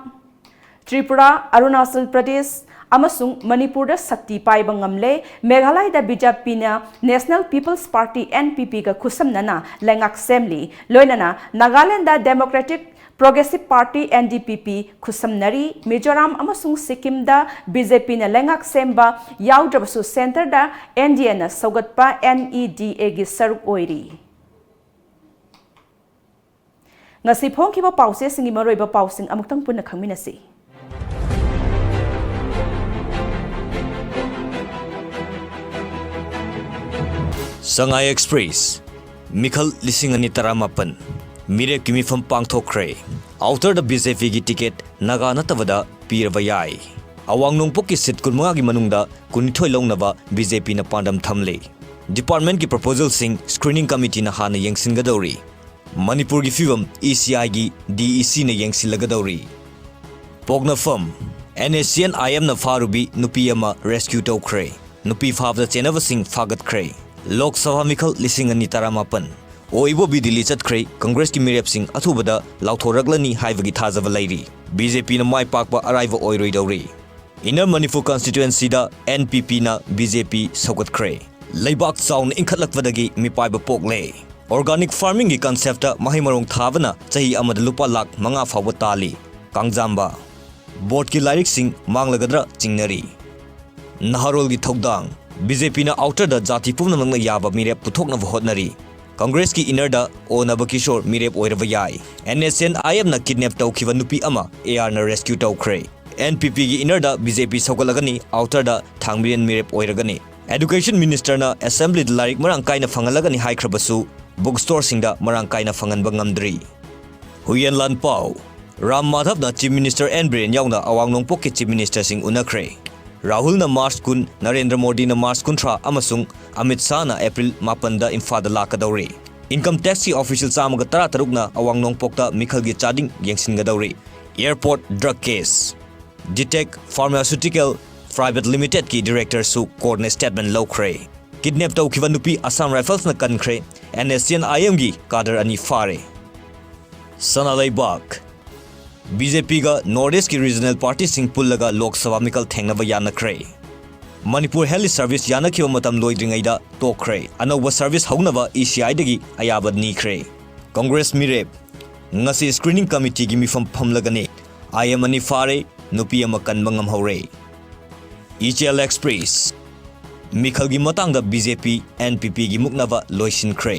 ꯇ꯭ꯔꯤꯄꯨꯔꯥ, ꯑꯔꯨꯅꯥꯆꯜ ꯄ꯭ꯔꯗꯦꯁ ꯑꯃꯁꯨꯡ ꯃꯅꯤꯄꯨꯔꯗ ꯁꯛꯇꯤ ꯄꯥꯏꯕ ꯉꯝꯂꯦ꯫ ꯃꯦꯘꯥꯂꯌꯗ ꯕꯤ ꯖꯦ ꯄꯤꯅ National People's Party, N P Pꯒ ꯈꯨꯠꯁꯝꯅꯅ ꯂꯩꯉꯥꯛ ꯁꯦꯝꯂꯤ꯫ ꯂꯣꯏꯅꯅ Nagaland Democratic Progressive Party, N D P P ꯈꯨꯠꯁꯝꯅꯔꯤ꯫ Mizoram ꯑꯃꯁꯨꯡ ꯁꯤꯛꯀꯤꯝꯗ ꯕꯤ ꯖꯦ ꯄꯤꯅ ꯂꯩꯉꯥꯛ ꯁꯦꯝꯕ ꯌꯥꯎꯗ꯭ꯔꯕꯁꯨ, ꯁꯦꯟꯇꯔꯗ N D Aꯅ ꯁꯧꯒꯠꯄ N E D Aꯒꯤ ꯁꯔꯨꯛ ꯑꯣꯏꯔꯤ꯫ ꯉꯁꯤ ꯐꯣꯡꯈꯤꯕ ꯄꯥꯎꯆꯦꯁꯤꯡꯒꯤ ꯃꯔꯨꯑꯣꯏꯕ ꯄꯥꯎꯁꯤꯡ ꯑꯃꯨꯛꯇꯪ ꯄꯨꯟꯅ ꯈꯪꯃꯤꯟꯅꯁꯤ꯫ ꯁꯉꯥꯏ ꯑꯦꯛꯁꯄ꯭ꯔꯦꯁ, ꯃꯤꯈꯜ ꯂꯤꯁꯤꯡ ꯑꯅꯤ ꯇꯔꯥꯃꯥꯄꯟ, ꯃꯤꯔꯦꯞꯀꯤ ꯃꯤꯐꯝ ꯄꯥꯡꯊꯣꯛꯈ꯭ꯔꯦ꯫ ꯑꯥꯎꯇꯔꯗ ꯕꯤ ꯖꯦ ꯄꯤꯒꯤ ꯇꯤꯀꯦꯠ ꯅꯥꯒꯥ ꯅꯠꯇꯕꯗ ꯄꯤꯔꯕ ꯌꯥꯏ꯫ ꯑꯋꯥꯡ ꯅꯣꯡꯄꯣꯛꯀꯤ ꯁꯤꯠ ꯀꯨꯟꯃꯉꯥꯒꯤ ꯃꯅꯨꯡꯗ ꯀꯨꯟꯅꯤꯊꯣꯏ ꯂꯧꯅꯕ ꯕꯤ ꯖꯦ ꯄꯤꯅ ꯄꯥꯟꯗꯝ ꯊꯝꯂꯤ꯫ ꯗꯤꯄꯥꯔꯠꯃꯦꯟꯠꯀꯤ ꯄ꯭ꯔꯣꯄꯣꯖꯦꯜꯁꯤꯡ ꯁ꯭ꯀ꯭ꯔꯤꯅꯤꯡ ꯀꯃꯤꯇꯤꯅ ꯍꯥꯟꯅ ꯌꯦꯡꯁꯤꯟꯒꯗꯧꯔꯤ꯫ ꯃꯅꯤꯄꯨꯔꯒꯤ ꯐꯤꯕꯝ ꯏ ꯁꯤ ꯑꯥꯏꯒꯤ ꯗꯤ ꯏ ꯁꯤꯅ ꯌꯦꯡꯁꯤꯜꯂꯒꯗꯧꯔꯤ꯫ ꯄꯣꯛꯅꯐꯝ, ꯑꯦꯟ ꯑꯦꯁ ꯁꯤ ꯑꯦꯟ ꯑꯥꯏ ꯑꯦꯝꯅ ꯐꯥꯔꯨꯕꯤ ꯅꯨꯄꯤ ꯑꯃ ꯔꯦꯁꯀ꯭ꯌꯨ ꯇꯧꯈ꯭ꯔꯦ꯫ ꯅꯨꯄꯤ ꯐꯥꯕꯗ ꯆꯦꯟꯅꯕꯁꯤꯡ ꯐꯥꯒꯠꯈ꯭ꯔꯦ꯫ ꯂꯣꯛ ꯁꯚꯥ ꯃꯤꯈꯜ ꯂꯤꯁꯤꯡ ꯑꯅꯤ ꯇꯔꯥꯃꯥꯄꯟ꯫ ꯑꯣ ꯏꯕꯣꯕꯤ ꯗꯤꯜꯂꯤ ꯆꯠꯈ꯭ꯔꯦ꯫ ꯀꯪꯒ꯭ꯔꯦꯁꯀꯤ ꯃꯤꯔꯦꯞꯁꯤꯡ ꯑꯊꯨꯕꯗ ꯂꯥꯎꯊꯣꯔꯛꯂꯅꯤ ꯍꯥꯏꯕꯒꯤ ꯊꯥꯖꯕ ꯂꯩꯔꯤ꯫ ꯕꯤ ꯖꯦ ꯄꯤꯅ ꯃꯥꯏ ꯄꯥꯛꯄ ꯑꯔꯥꯏꯕ ꯑꯣꯏꯔꯣꯏꯗꯧꯔꯤ꯫ ꯏꯟꯅꯔ ꯃꯅꯤꯄꯨꯔ ꯀꯟꯁꯇꯤꯇ꯭ꯋꯦꯟꯁꯤꯗ ꯑꯦꯟ ꯄꯤ ꯄꯤꯅ ꯕꯤ ꯖꯦ ꯄꯤ ꯁꯧꯒꯠꯈ꯭ꯔꯦ꯫ ꯂꯩꯕꯥꯛ ꯆꯥꯎꯅ ꯏꯟꯈꯠꯂꯛꯄꯗꯒꯤ ꯃꯤꯄꯥꯏꯕ ꯄꯣꯛꯂꯦ꯫ ꯑꯣꯔꯒꯥꯅꯤꯛ ꯐꯥꯔꯃꯤꯡꯒꯤ ꯀꯟꯁꯦꯞꯇ ꯃꯍꯩ ꯃꯔꯣꯡ ꯊꯥꯕꯅ ꯆꯍꯤ ꯑꯃꯗ ꯂꯨꯄꯥ ꯂꯥꯈ ꯃꯉꯥ ꯐꯥꯎꯕ ꯇꯥꯜꯂꯤ꯫ ꯀꯥꯡꯖꯥꯝꯕ꯫ ꯕꯣꯔꯗꯀꯤ ꯂꯥꯏꯔꯤꯛꯁꯤꯡ ꯃꯥꯡꯂꯒꯗ꯭ꯔꯥ ꯆꯤꯡꯅꯔꯤ꯫ ꯅꯍꯥꯔꯣꯜꯒꯤ ꯊꯧꯗꯥꯡ꯫ ꯕꯤ ꯖꯦ ꯄꯤꯅ ꯑꯥꯎꯇꯔꯗ ꯖꯥꯇꯤ ꯄꯨꯝꯅꯃꯛꯅ ꯌꯥꯕ ꯃꯤꯔꯦꯞ ꯄꯨꯊꯣꯛꯅꯕ ꯍꯣꯠꯅꯔꯤ꯫ ꯀꯪꯒ꯭ꯔꯦꯁꯀꯤ ꯏꯟꯅꯔꯗ ꯑꯣ ꯅꯕꯀꯤꯁꯣꯔ ꯃꯤꯔꯦꯞ ꯑꯣꯏꯔꯕ ꯌꯥꯏ꯫ ꯑꯦꯟ ꯑꯦꯁ ꯑꯦꯟ ꯑꯥꯏ ꯑꯦꯝꯅ ꯀꯤꯗꯅꯦꯞ ꯇꯧꯈꯤꯕ ꯅꯨꯄꯤ ꯑꯃ ꯑꯦ ꯑꯥꯔꯅ ꯔꯦꯁꯀ꯭ꯌꯨ ꯇꯧꯈ꯭ꯔꯦ꯫ ꯑꯦꯟ ꯄꯤ ꯄꯤꯒꯤ ꯏꯟꯅꯔꯗ ꯕꯤ ꯖꯦ ꯄꯤ ꯁꯧꯒꯠꯂꯒꯅꯤ, ꯑꯥꯎꯇꯔꯗ ꯊꯥꯡꯃꯤꯔꯦꯟ ꯃꯤꯔꯦꯞ ꯑꯣꯏꯔꯒꯅꯤ꯫ ꯑꯦꯗꯨꯀꯦꯁꯟ ꯃꯤꯅꯤꯁꯇꯔꯅ ꯑꯦꯁꯦꯝꯕ꯭ꯂꯤꯗ ꯂꯥꯏꯔꯤꯛ ꯃꯔꯥꯡ ꯀꯥꯏꯅ ꯐꯪꯍꯜꯂꯒꯅꯤ ꯍꯥꯏꯈ꯭ꯔꯕꯁꯨ, ꯕꯨꯛ ꯁ꯭ꯇꯣꯔꯁꯤꯡꯗ ꯃꯔꯥꯡ ꯀꯥꯏꯅ ꯐꯪꯍꯟꯕ ꯉꯝꯗ꯭ꯔꯤ꯫ ꯍꯨꯏꯌꯦꯟ ꯂꯥꯟꯄꯥꯎ꯫ ꯔꯥꯝ ꯃꯥꯙꯕꯅ ꯆꯤꯐ ꯃꯤꯅꯤꯁꯇꯔ ꯑꯦꯟ ꯕꯤꯔꯦꯟ ꯌꯥꯎꯅ ꯑꯋꯥꯡ ꯅꯣꯡꯄꯣꯛꯀꯤ ꯆꯤꯐ ꯃꯤꯅꯤꯁꯇꯔꯁꯤꯡ ꯎꯅꯈ꯭ꯔꯦ꯫ ꯔꯥꯍꯨꯜꯅ ꯃꯥꯔꯆ ꯀꯨꯟ, ꯅꯔꯦꯟꯗ꯭ꯔ ꯃꯣꯗꯤꯅ ꯃꯥꯔꯆ ꯀꯨꯟꯊ꯭ꯔꯥ ꯑꯃꯁꯨꯡ ꯑꯃꯤꯠ ꯁꯥꯍꯅ ꯑꯦꯄ꯭ꯔꯤꯜ ꯃꯥꯄꯟꯗ ꯏꯝꯐꯥꯜꯗ ꯂꯥꯛꯀꯗꯧꯔꯤ꯫ ꯏꯟꯀꯝ ꯇꯦꯛꯁꯀꯤ ꯑꯣꯐꯤꯁꯤꯌꯦꯜ ꯆꯥꯝꯃꯒ ꯇꯔꯥꯇꯔꯨꯛꯅ ꯑꯋꯥꯡ ꯅꯣꯡꯄꯣꯛꯇ ꯃꯤꯈꯜꯒꯤ ꯆꯥꯗꯤꯡ ꯌꯦꯡꯁꯤꯟꯒꯗꯧꯔꯤ꯫ Airport drug case. Zytek pharmaceutical private ꯂꯤꯃꯤꯇꯦꯗꯀꯤ ꯗꯤꯔꯦꯛꯇꯔꯁꯨ ꯀꯣꯔꯠꯅ ꯁ꯭ꯇꯦꯠꯃꯦꯟ ꯂꯧꯈ꯭ꯔꯦ꯫ ꯀꯤꯗꯅꯦꯞ ꯇꯧꯈꯤꯕ ꯅꯨꯄꯤ Assam ꯔꯥꯏꯐꯜꯁꯅ ꯀꯟꯈ꯭ꯔꯦ꯫ And S C and ꯑꯥꯏ ꯑꯦꯝꯒꯤ ꯀꯥꯗꯔ ꯑꯅꯤ ꯐꯥꯔꯦ꯫ ꯁꯅꯥ ꯂꯩꯕꯥꯛ꯫ ꯕꯤ ꯖꯦ ꯄꯤꯒ ꯅꯣꯔꯠ ꯏꯁ꯭ꯠꯀꯤ ꯔꯤꯖꯅꯦꯜ ꯄꯥꯔꯇꯤꯁꯤꯡ ꯄꯨꯜꯂꯒ ꯂꯣꯛ ꯁꯚꯥ ꯃꯤꯈꯜ ꯊꯦꯡꯅꯕ ꯌꯥꯅꯈ꯭ꯔꯦ꯫ ꯃꯅꯤꯄꯨꯔ ꯍꯦꯜꯊ ꯁꯔꯚꯤꯁ ꯌꯥꯅꯈꯤꯕ ꯃꯇꯝ ꯂꯣꯏꯗ꯭ꯔꯤꯉꯩꯗ ꯇꯣꯛꯈ꯭ꯔꯦ꯫ ꯑꯅꯧꯕ ꯁꯔꯚꯤꯁ ꯍꯧꯅꯕ ꯏ ꯁꯤ ꯑꯥꯏꯗꯒꯤ ꯑꯌꯥꯕ ꯅꯤꯈ꯭ꯔꯦ꯫ ꯀꯪꯒ꯭ꯔꯦꯁ ꯃꯤꯔꯦꯞ꯫ ꯉꯁꯤ ꯁ꯭ꯀ꯭ꯔꯤꯅꯤꯡ ꯀꯃꯤꯇꯤꯒꯤ ꯃꯤꯐꯝ ꯐꯝꯂꯒꯅꯤ꯫ ꯑꯥꯏ ꯑꯦꯝ ꯑꯅꯤ ꯐꯥꯔꯦ, ꯅꯨꯄꯤ ꯑꯃ ꯀꯟꯕ ꯉꯝꯍꯧꯔꯦ꯫ ꯏꯆꯦꯜ ꯑꯦꯛꯁꯄ꯭ꯔꯦꯁ꯫ ꯃꯤꯈꯜꯒꯤ ꯃꯇꯥꯡꯗ ꯕꯤ ꯖꯦ ꯄꯤ, ꯑꯦꯟ ꯄꯤ ꯄꯤꯒꯤ ꯃꯨꯛꯅꯕ ꯂꯣꯏꯁꯤꯟꯈ꯭ꯔꯦ꯫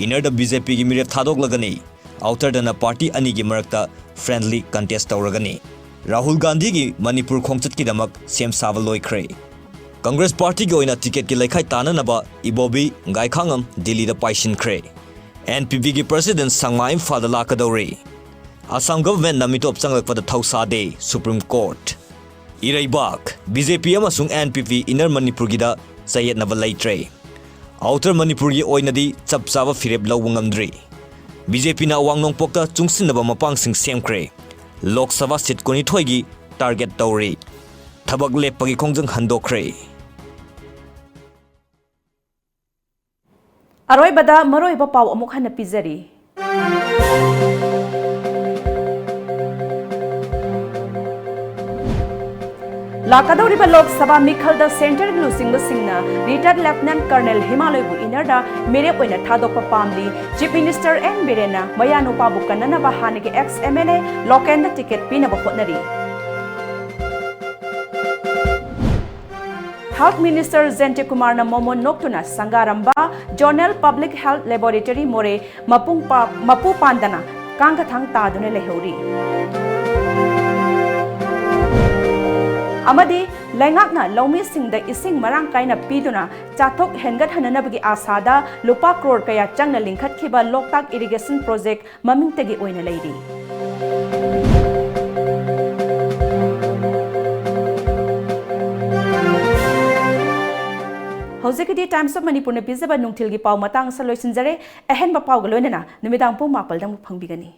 ꯏꯟꯅꯔꯗ ꯕꯤ ꯖꯦ ꯄꯤꯒꯤ ꯃꯤꯔꯦꯞ ꯊꯥꯗꯣꯛꯂꯒꯅꯤ꯫ ꯑꯥꯎꯇꯔꯗꯅ ꯄꯥꯔꯇꯤ ꯑꯅꯤꯒꯤ ꯃꯔꯛꯇ ꯐ꯭ꯔꯦꯟꯗꯂꯤ ꯀꯟꯇꯦꯁ ꯇꯧꯔꯒꯅꯤ꯫ ꯔꯥꯍꯨꯜ ꯒꯥꯟꯙꯤꯒꯤ ꯃꯅꯤꯄꯨꯔ ꯈꯣꯡꯆꯠꯀꯤꯗꯃꯛ ꯁꯦꯝ ꯁꯥꯕ ꯂꯣꯏꯈ꯭ꯔꯦ꯫ ꯀꯪꯒ꯭ꯔꯦꯁ ꯄꯥꯔꯇꯤꯒꯤ ꯑꯣꯏꯅ ꯇꯤꯀꯦꯠꯀꯤ ꯂꯩꯈꯥꯏ ꯇꯥꯅꯅꯕ ꯏꯕꯣꯕꯤ ꯒꯥꯏꯈꯥꯉꯝ ꯗꯤꯜꯂꯤꯗ ꯄꯥꯏꯁꯤꯟꯈ꯭ꯔꯦ꯫ ꯑꯦꯟ ꯄꯤ ꯄꯤꯒꯤ ꯄ꯭ꯔꯁꯤꯗꯦꯟ ꯁꯪꯃꯥ ꯏꯝꯐꯥꯜꯗ ꯂꯥꯛꯀꯗꯧꯔꯤ꯫ ꯑꯁꯥꯝ ꯒꯚꯔꯟꯃꯦꯟꯠꯅ ꯃꯤꯇꯣꯞ ꯆꯪꯂꯛꯄꯗ ꯊꯧꯁꯥꯗꯦ, ꯁꯨꯄ꯭ꯔꯤꯝ ꯀꯣꯔꯠ꯫ ꯏꯔꯩꯕꯥꯛ, ꯕꯤ ꯖꯦ ꯄꯤ ꯑꯃꯁꯨꯡ ꯑꯦꯟ ꯄꯤ ꯄꯤ ꯏꯟꯅꯔ ꯃꯅꯤꯄꯨꯔꯒꯤꯗ ꯆꯌꯦꯠꯅꯕ ꯂꯩꯇ꯭ꯔꯦ꯫ ꯑꯥꯎꯇꯔ ꯃꯅꯤꯄꯨꯔꯒꯤ ꯑꯣꯏꯅꯗꯤ ꯆꯞ ꯆꯥꯕ ꯐꯤꯔꯦꯞ ꯂꯧꯕ ꯉꯝꯗ꯭ꯔꯤ꯫ ꯕꯤ ꯖꯦ ꯄꯤꯅ ꯑꯋꯥꯡ ꯅꯣꯡꯄꯣꯛꯇ ꯆꯨꯡꯁꯤꯟꯅꯕ ꯃꯄꯥꯡꯁꯤꯡ ꯁꯦꯝꯈ꯭ꯔꯦ꯫ ꯂꯣꯛ ꯁꯚꯥ ꯁꯤꯠ ꯀꯨꯟꯅꯤꯊꯣꯏꯒꯤ ꯇꯥꯔꯒꯦꯠ ꯇꯧꯔꯤ꯫ ꯊꯕꯛ ꯂꯦꯞꯄꯒꯤ ꯈꯣꯡꯖꯪ ꯍꯟꯗꯣꯛꯈ꯭ꯔꯦ꯫ ꯑꯔꯣꯏꯕꯗ ꯃꯔꯨꯑꯣꯏꯕ ꯄꯥꯎ ꯑꯃꯨꯛ ꯍꯟꯅ ꯄꯤꯖꯔꯤ꯫ ꯂꯥꯛꯀꯗꯧꯔꯤꯕ ꯂꯣꯛ ꯁꯚꯥ ꯃꯤꯈꯜꯗ ꯁꯦꯟꯇꯔꯒꯤ ꯂꯨꯆꯤꯡꯕꯁꯤꯡꯅ ꯔꯤꯇꯥꯌꯔꯗ ꯂꯦꯐꯇꯤꯅꯦꯟꯠ ꯀꯔꯅꯦꯜ ꯍꯤꯃꯥꯂꯣꯏꯕꯨ ꯏꯟꯅꯔꯗ ꯃꯤꯔꯦꯞ ꯑꯣꯏꯅ ꯊꯥꯗꯣꯛꯄ ꯄꯥꯝꯂꯤ꯫ ꯆꯤꯐ ꯃꯤꯅꯤꯁꯇꯔ ꯑꯦꯟ ꯕꯤꯔꯦꯟꯅ ꯃꯌꯥꯅꯨꯄꯥꯕꯨ ꯀꯟꯅꯅꯕ ꯍꯥꯟꯅꯒꯤ ꯑꯦꯛꯁ ꯑꯦꯝ ꯑꯦꯜ ꯑꯦ ꯂꯣꯀꯦꯟꯗ ꯇꯤꯀꯦꯠ ꯄꯤꯅꯕ ꯍꯣꯠꯅꯔꯤ꯫ Health Minister ꯖꯌꯟꯇ ꯀꯨꯃꯥꯔꯅ ꯃꯣꯃꯣꯟ ꯅꯣꯛꯇꯨꯅ ꯁꯪꯒꯥꯔꯝꯕ Zonal Public Health Laboratory ꯃꯣꯔꯦ ꯃꯄꯨꯡ ꯄꯥ-, ꯃꯄꯨ ꯄꯥꯟꯗꯅ ꯀꯥꯡꯒꯊꯥꯡ ꯇꯥꯗꯨꯅ ꯂꯩꯍꯧꯔꯤ꯫ ꯑꯃꯗꯤ ꯂꯩꯉꯥꯛꯅ ꯂꯧꯃꯤꯁꯤꯡꯗ ꯏꯁꯤꯡ ꯃꯔꯥꯡ ꯀꯥꯏꯅ ꯄꯤꯗꯨꯅ ꯆꯥꯊꯣꯛ ꯍꯦꯟꯒꯠꯍꯟꯅꯅꯕꯒꯤ ꯑꯥꯁꯥꯗ ꯂꯨꯄꯥ ꯀ꯭ꯔꯣꯔ ꯀꯌꯥ ꯆꯪꯅ ꯂꯤꯡꯈꯠꯈꯤꯕ ꯂꯣꯛꯇꯥꯛ Irrigation Project ꯃꯃꯤꯡꯇꯒꯤ ꯑꯣꯏꯅ ꯂꯩꯔꯤ꯫ ꯍꯧꯖꯤꯛꯀꯤꯗꯤ Times of Manipurꯅ ꯄꯤꯖꯕ ꯅꯨꯡꯊꯤꯜꯒꯤ ꯄꯥꯎ ꯃꯇꯥꯡ ꯑꯁꯤꯗ ꯂꯣꯏꯁꯤꯟꯖꯔꯦ꯫ ꯑꯍꯦꯟꯕ ꯄꯥꯎꯒ ꯂꯣꯏꯅꯅ ꯅꯨꯃꯤꯗꯥꯡ ꯄꯨꯡ ꯃꯥꯄꯜꯗ ꯑꯃꯨꯛ ꯐꯪꯕꯤꯒꯅꯤ꯫